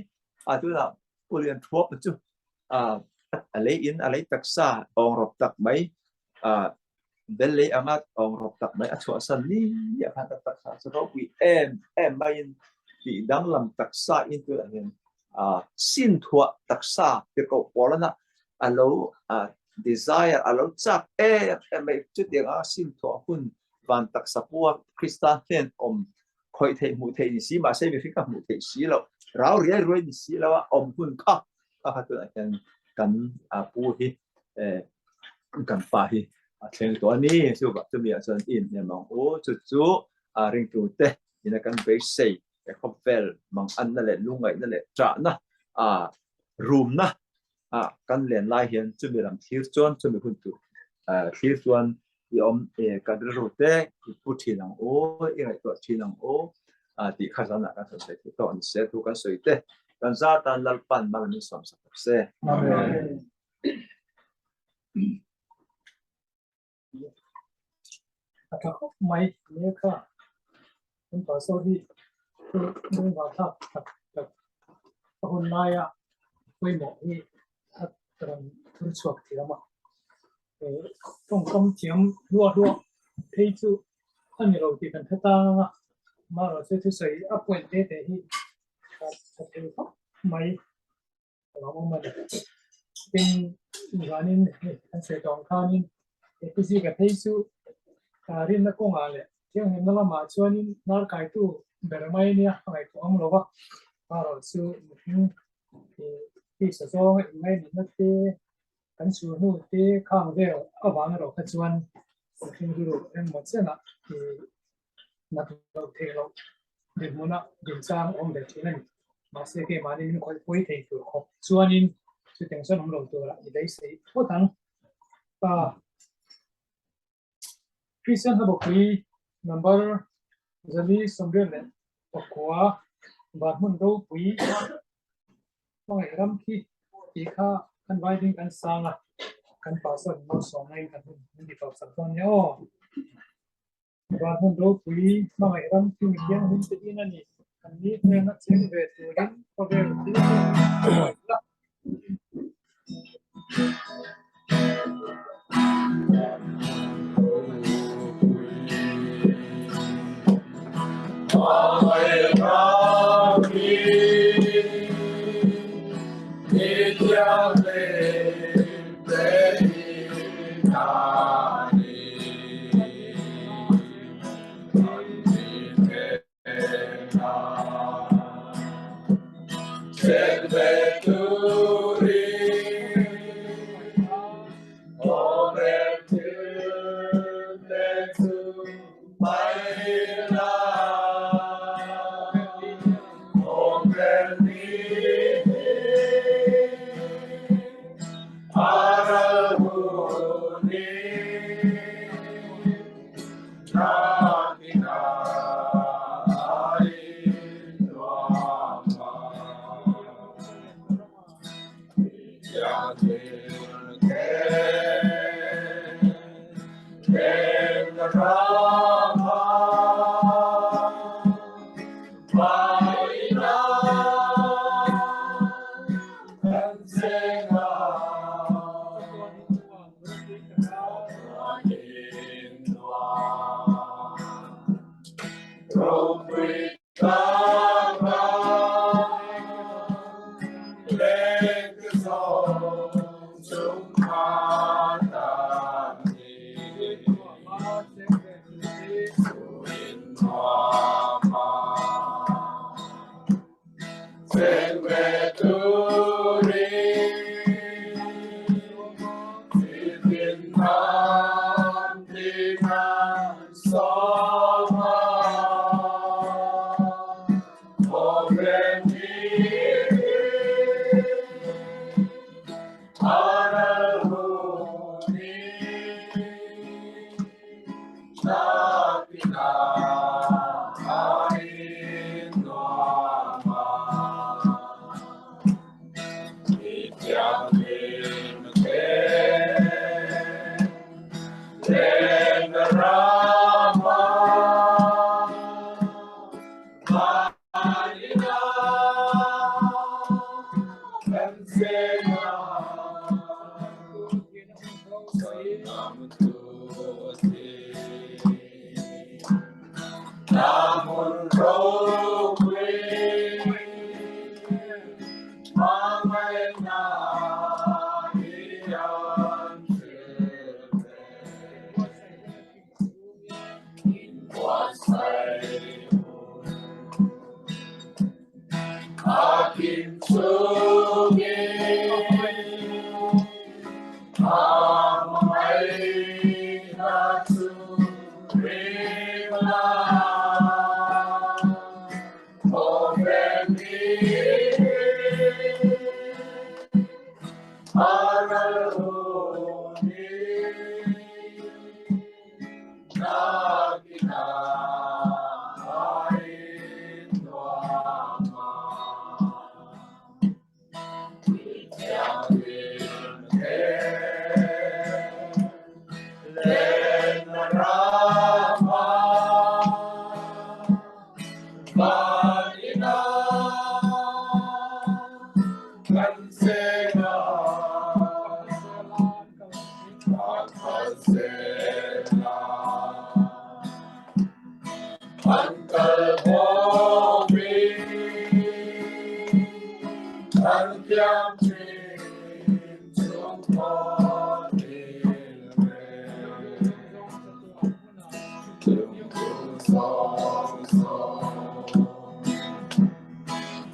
a tunah Pu Lian Thuap chu a lei in a lei taksa awng rawp tak mai bel lei anga awng rawp tak mai a chhuahsan ni ah khan a taksa chu ropui em em maiin tih danglam taksa in tunah hian sin thuah taksa tirhkoh pawlana a lo desire a lo chak em em mai chutiang a sin thuah hun van taksa pua Krista hnen awm khawih theih hmuh theih ni si mahse mihring ka hmuh theih si loh rau riai ruai ni si lo a awm hun kha kha kha tunah hian kan pu hi kan pa hi a thleng tawh a ni chu chumi ah chuan i inhnem ang u chu chu a ringtu te ina kan beisei he khawvel manganna leh lungngaihna leh ṭahna a rumna a kan len lai hian chumi lam thlir chuan chumi hun tur thlir chuan i awm kan rilru te i pu thin ang u, i ngaihtuah thin ang u tih kha zanah kan sawi thei tawh a ni se, thu kan sawi te kan za tan Lalpan mal min sawm sak tak se. Amen. A tha khawp mai nia kha kan pastor hi chu lungvar thlak tak tak a hun laia pawimawh hi a rawn thur chhuak thiam a. Tawngkam thiam hluah hluah phei chu a ni lo tih kan hre tang a, amaherawhchu thusawi a point te te hi a tha thei khawp mai a lo awm a ni. Tin, invanin hei kan sawi tawh ang khanin he physika phei chu rinna kawngah leh. Thianghlimna lamah chuanin hnar kaitu ber mai nia a ngaihtuah ang lo va, erawh chu mihring tisa zawnga inngainatna te, kan sur hnu te khang vel avang erawh kha chuan mihring rilru engmaw chenah nat loh theih loh dinhmuna dinchang awm ve thin a ni. Mahse keimahni min khawih pawi thei tur khawp chuanin chutiang chuan awm lo turah i beisei phawt ang. Kristian hlabawkpui number 489 van hmun ropui hmangaih ram khi tih kha kan vai ding kan sang a, kan pastor in malsawmna in kan hun min ti tawp sak dawn nia aw. Van hmun ropui hmangaih ram khi mi thianghlim te in a ni, kan ni hnena cheng ve turin khawvel thil te hmangaih la.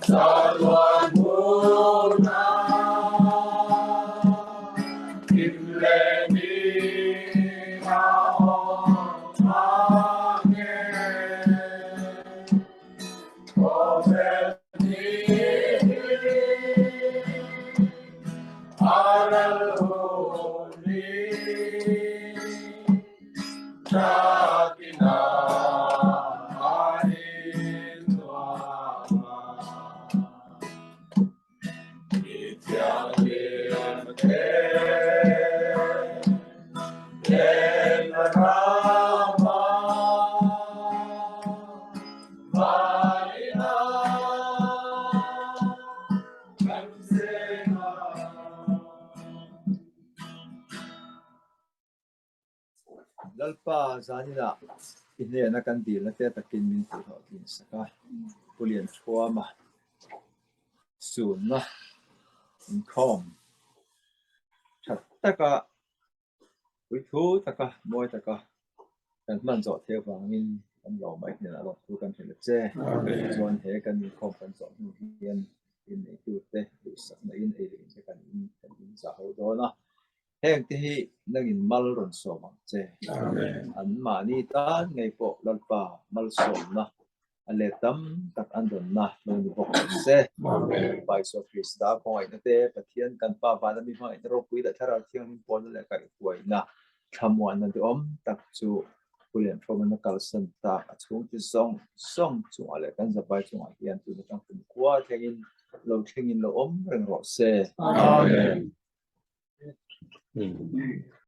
Chatuan huna kim leh ni a awm ang e. Khawvel ni hi a ral hun hi Takinah a intuam a. Mi thianghlim te lenna rama vanina kan cheng a. Lalpa zaninah i hnena kan dilna te takin min tihhlawh tlin sak a, Pu Lianthuama sunna inkhawm tha taka, puithu taka, mawi taka kan hman zawh theih avangin kan lawm a, i hnenah lawmthu kan hrilh a che. Chuan he kan inkhawm kan zawh hnu hian inneitute duhsakna in ei leh in te kan in kan inzah ho dawn a. Heng te hi nangin mal rawn sawm ang che. An mahni tan ngei pawh Lalpa malsawmna a let tam tak an rawnna lo ni bawk ang se. Lalpa Isua Krista khawngaihna te, Pathian kan Pa vana mi hmangaihna ropui leh Thlarau Thianghlim pawlna leh kaihhuaina thlamuanna duhawm tak chu Pu Lianhrawman a kalsan tak a chhungte zawng zawng chungah leh kan zavai chungah hian tun atang kumkhua thlengin lo thlengin lo awm reng rawh se. Amen.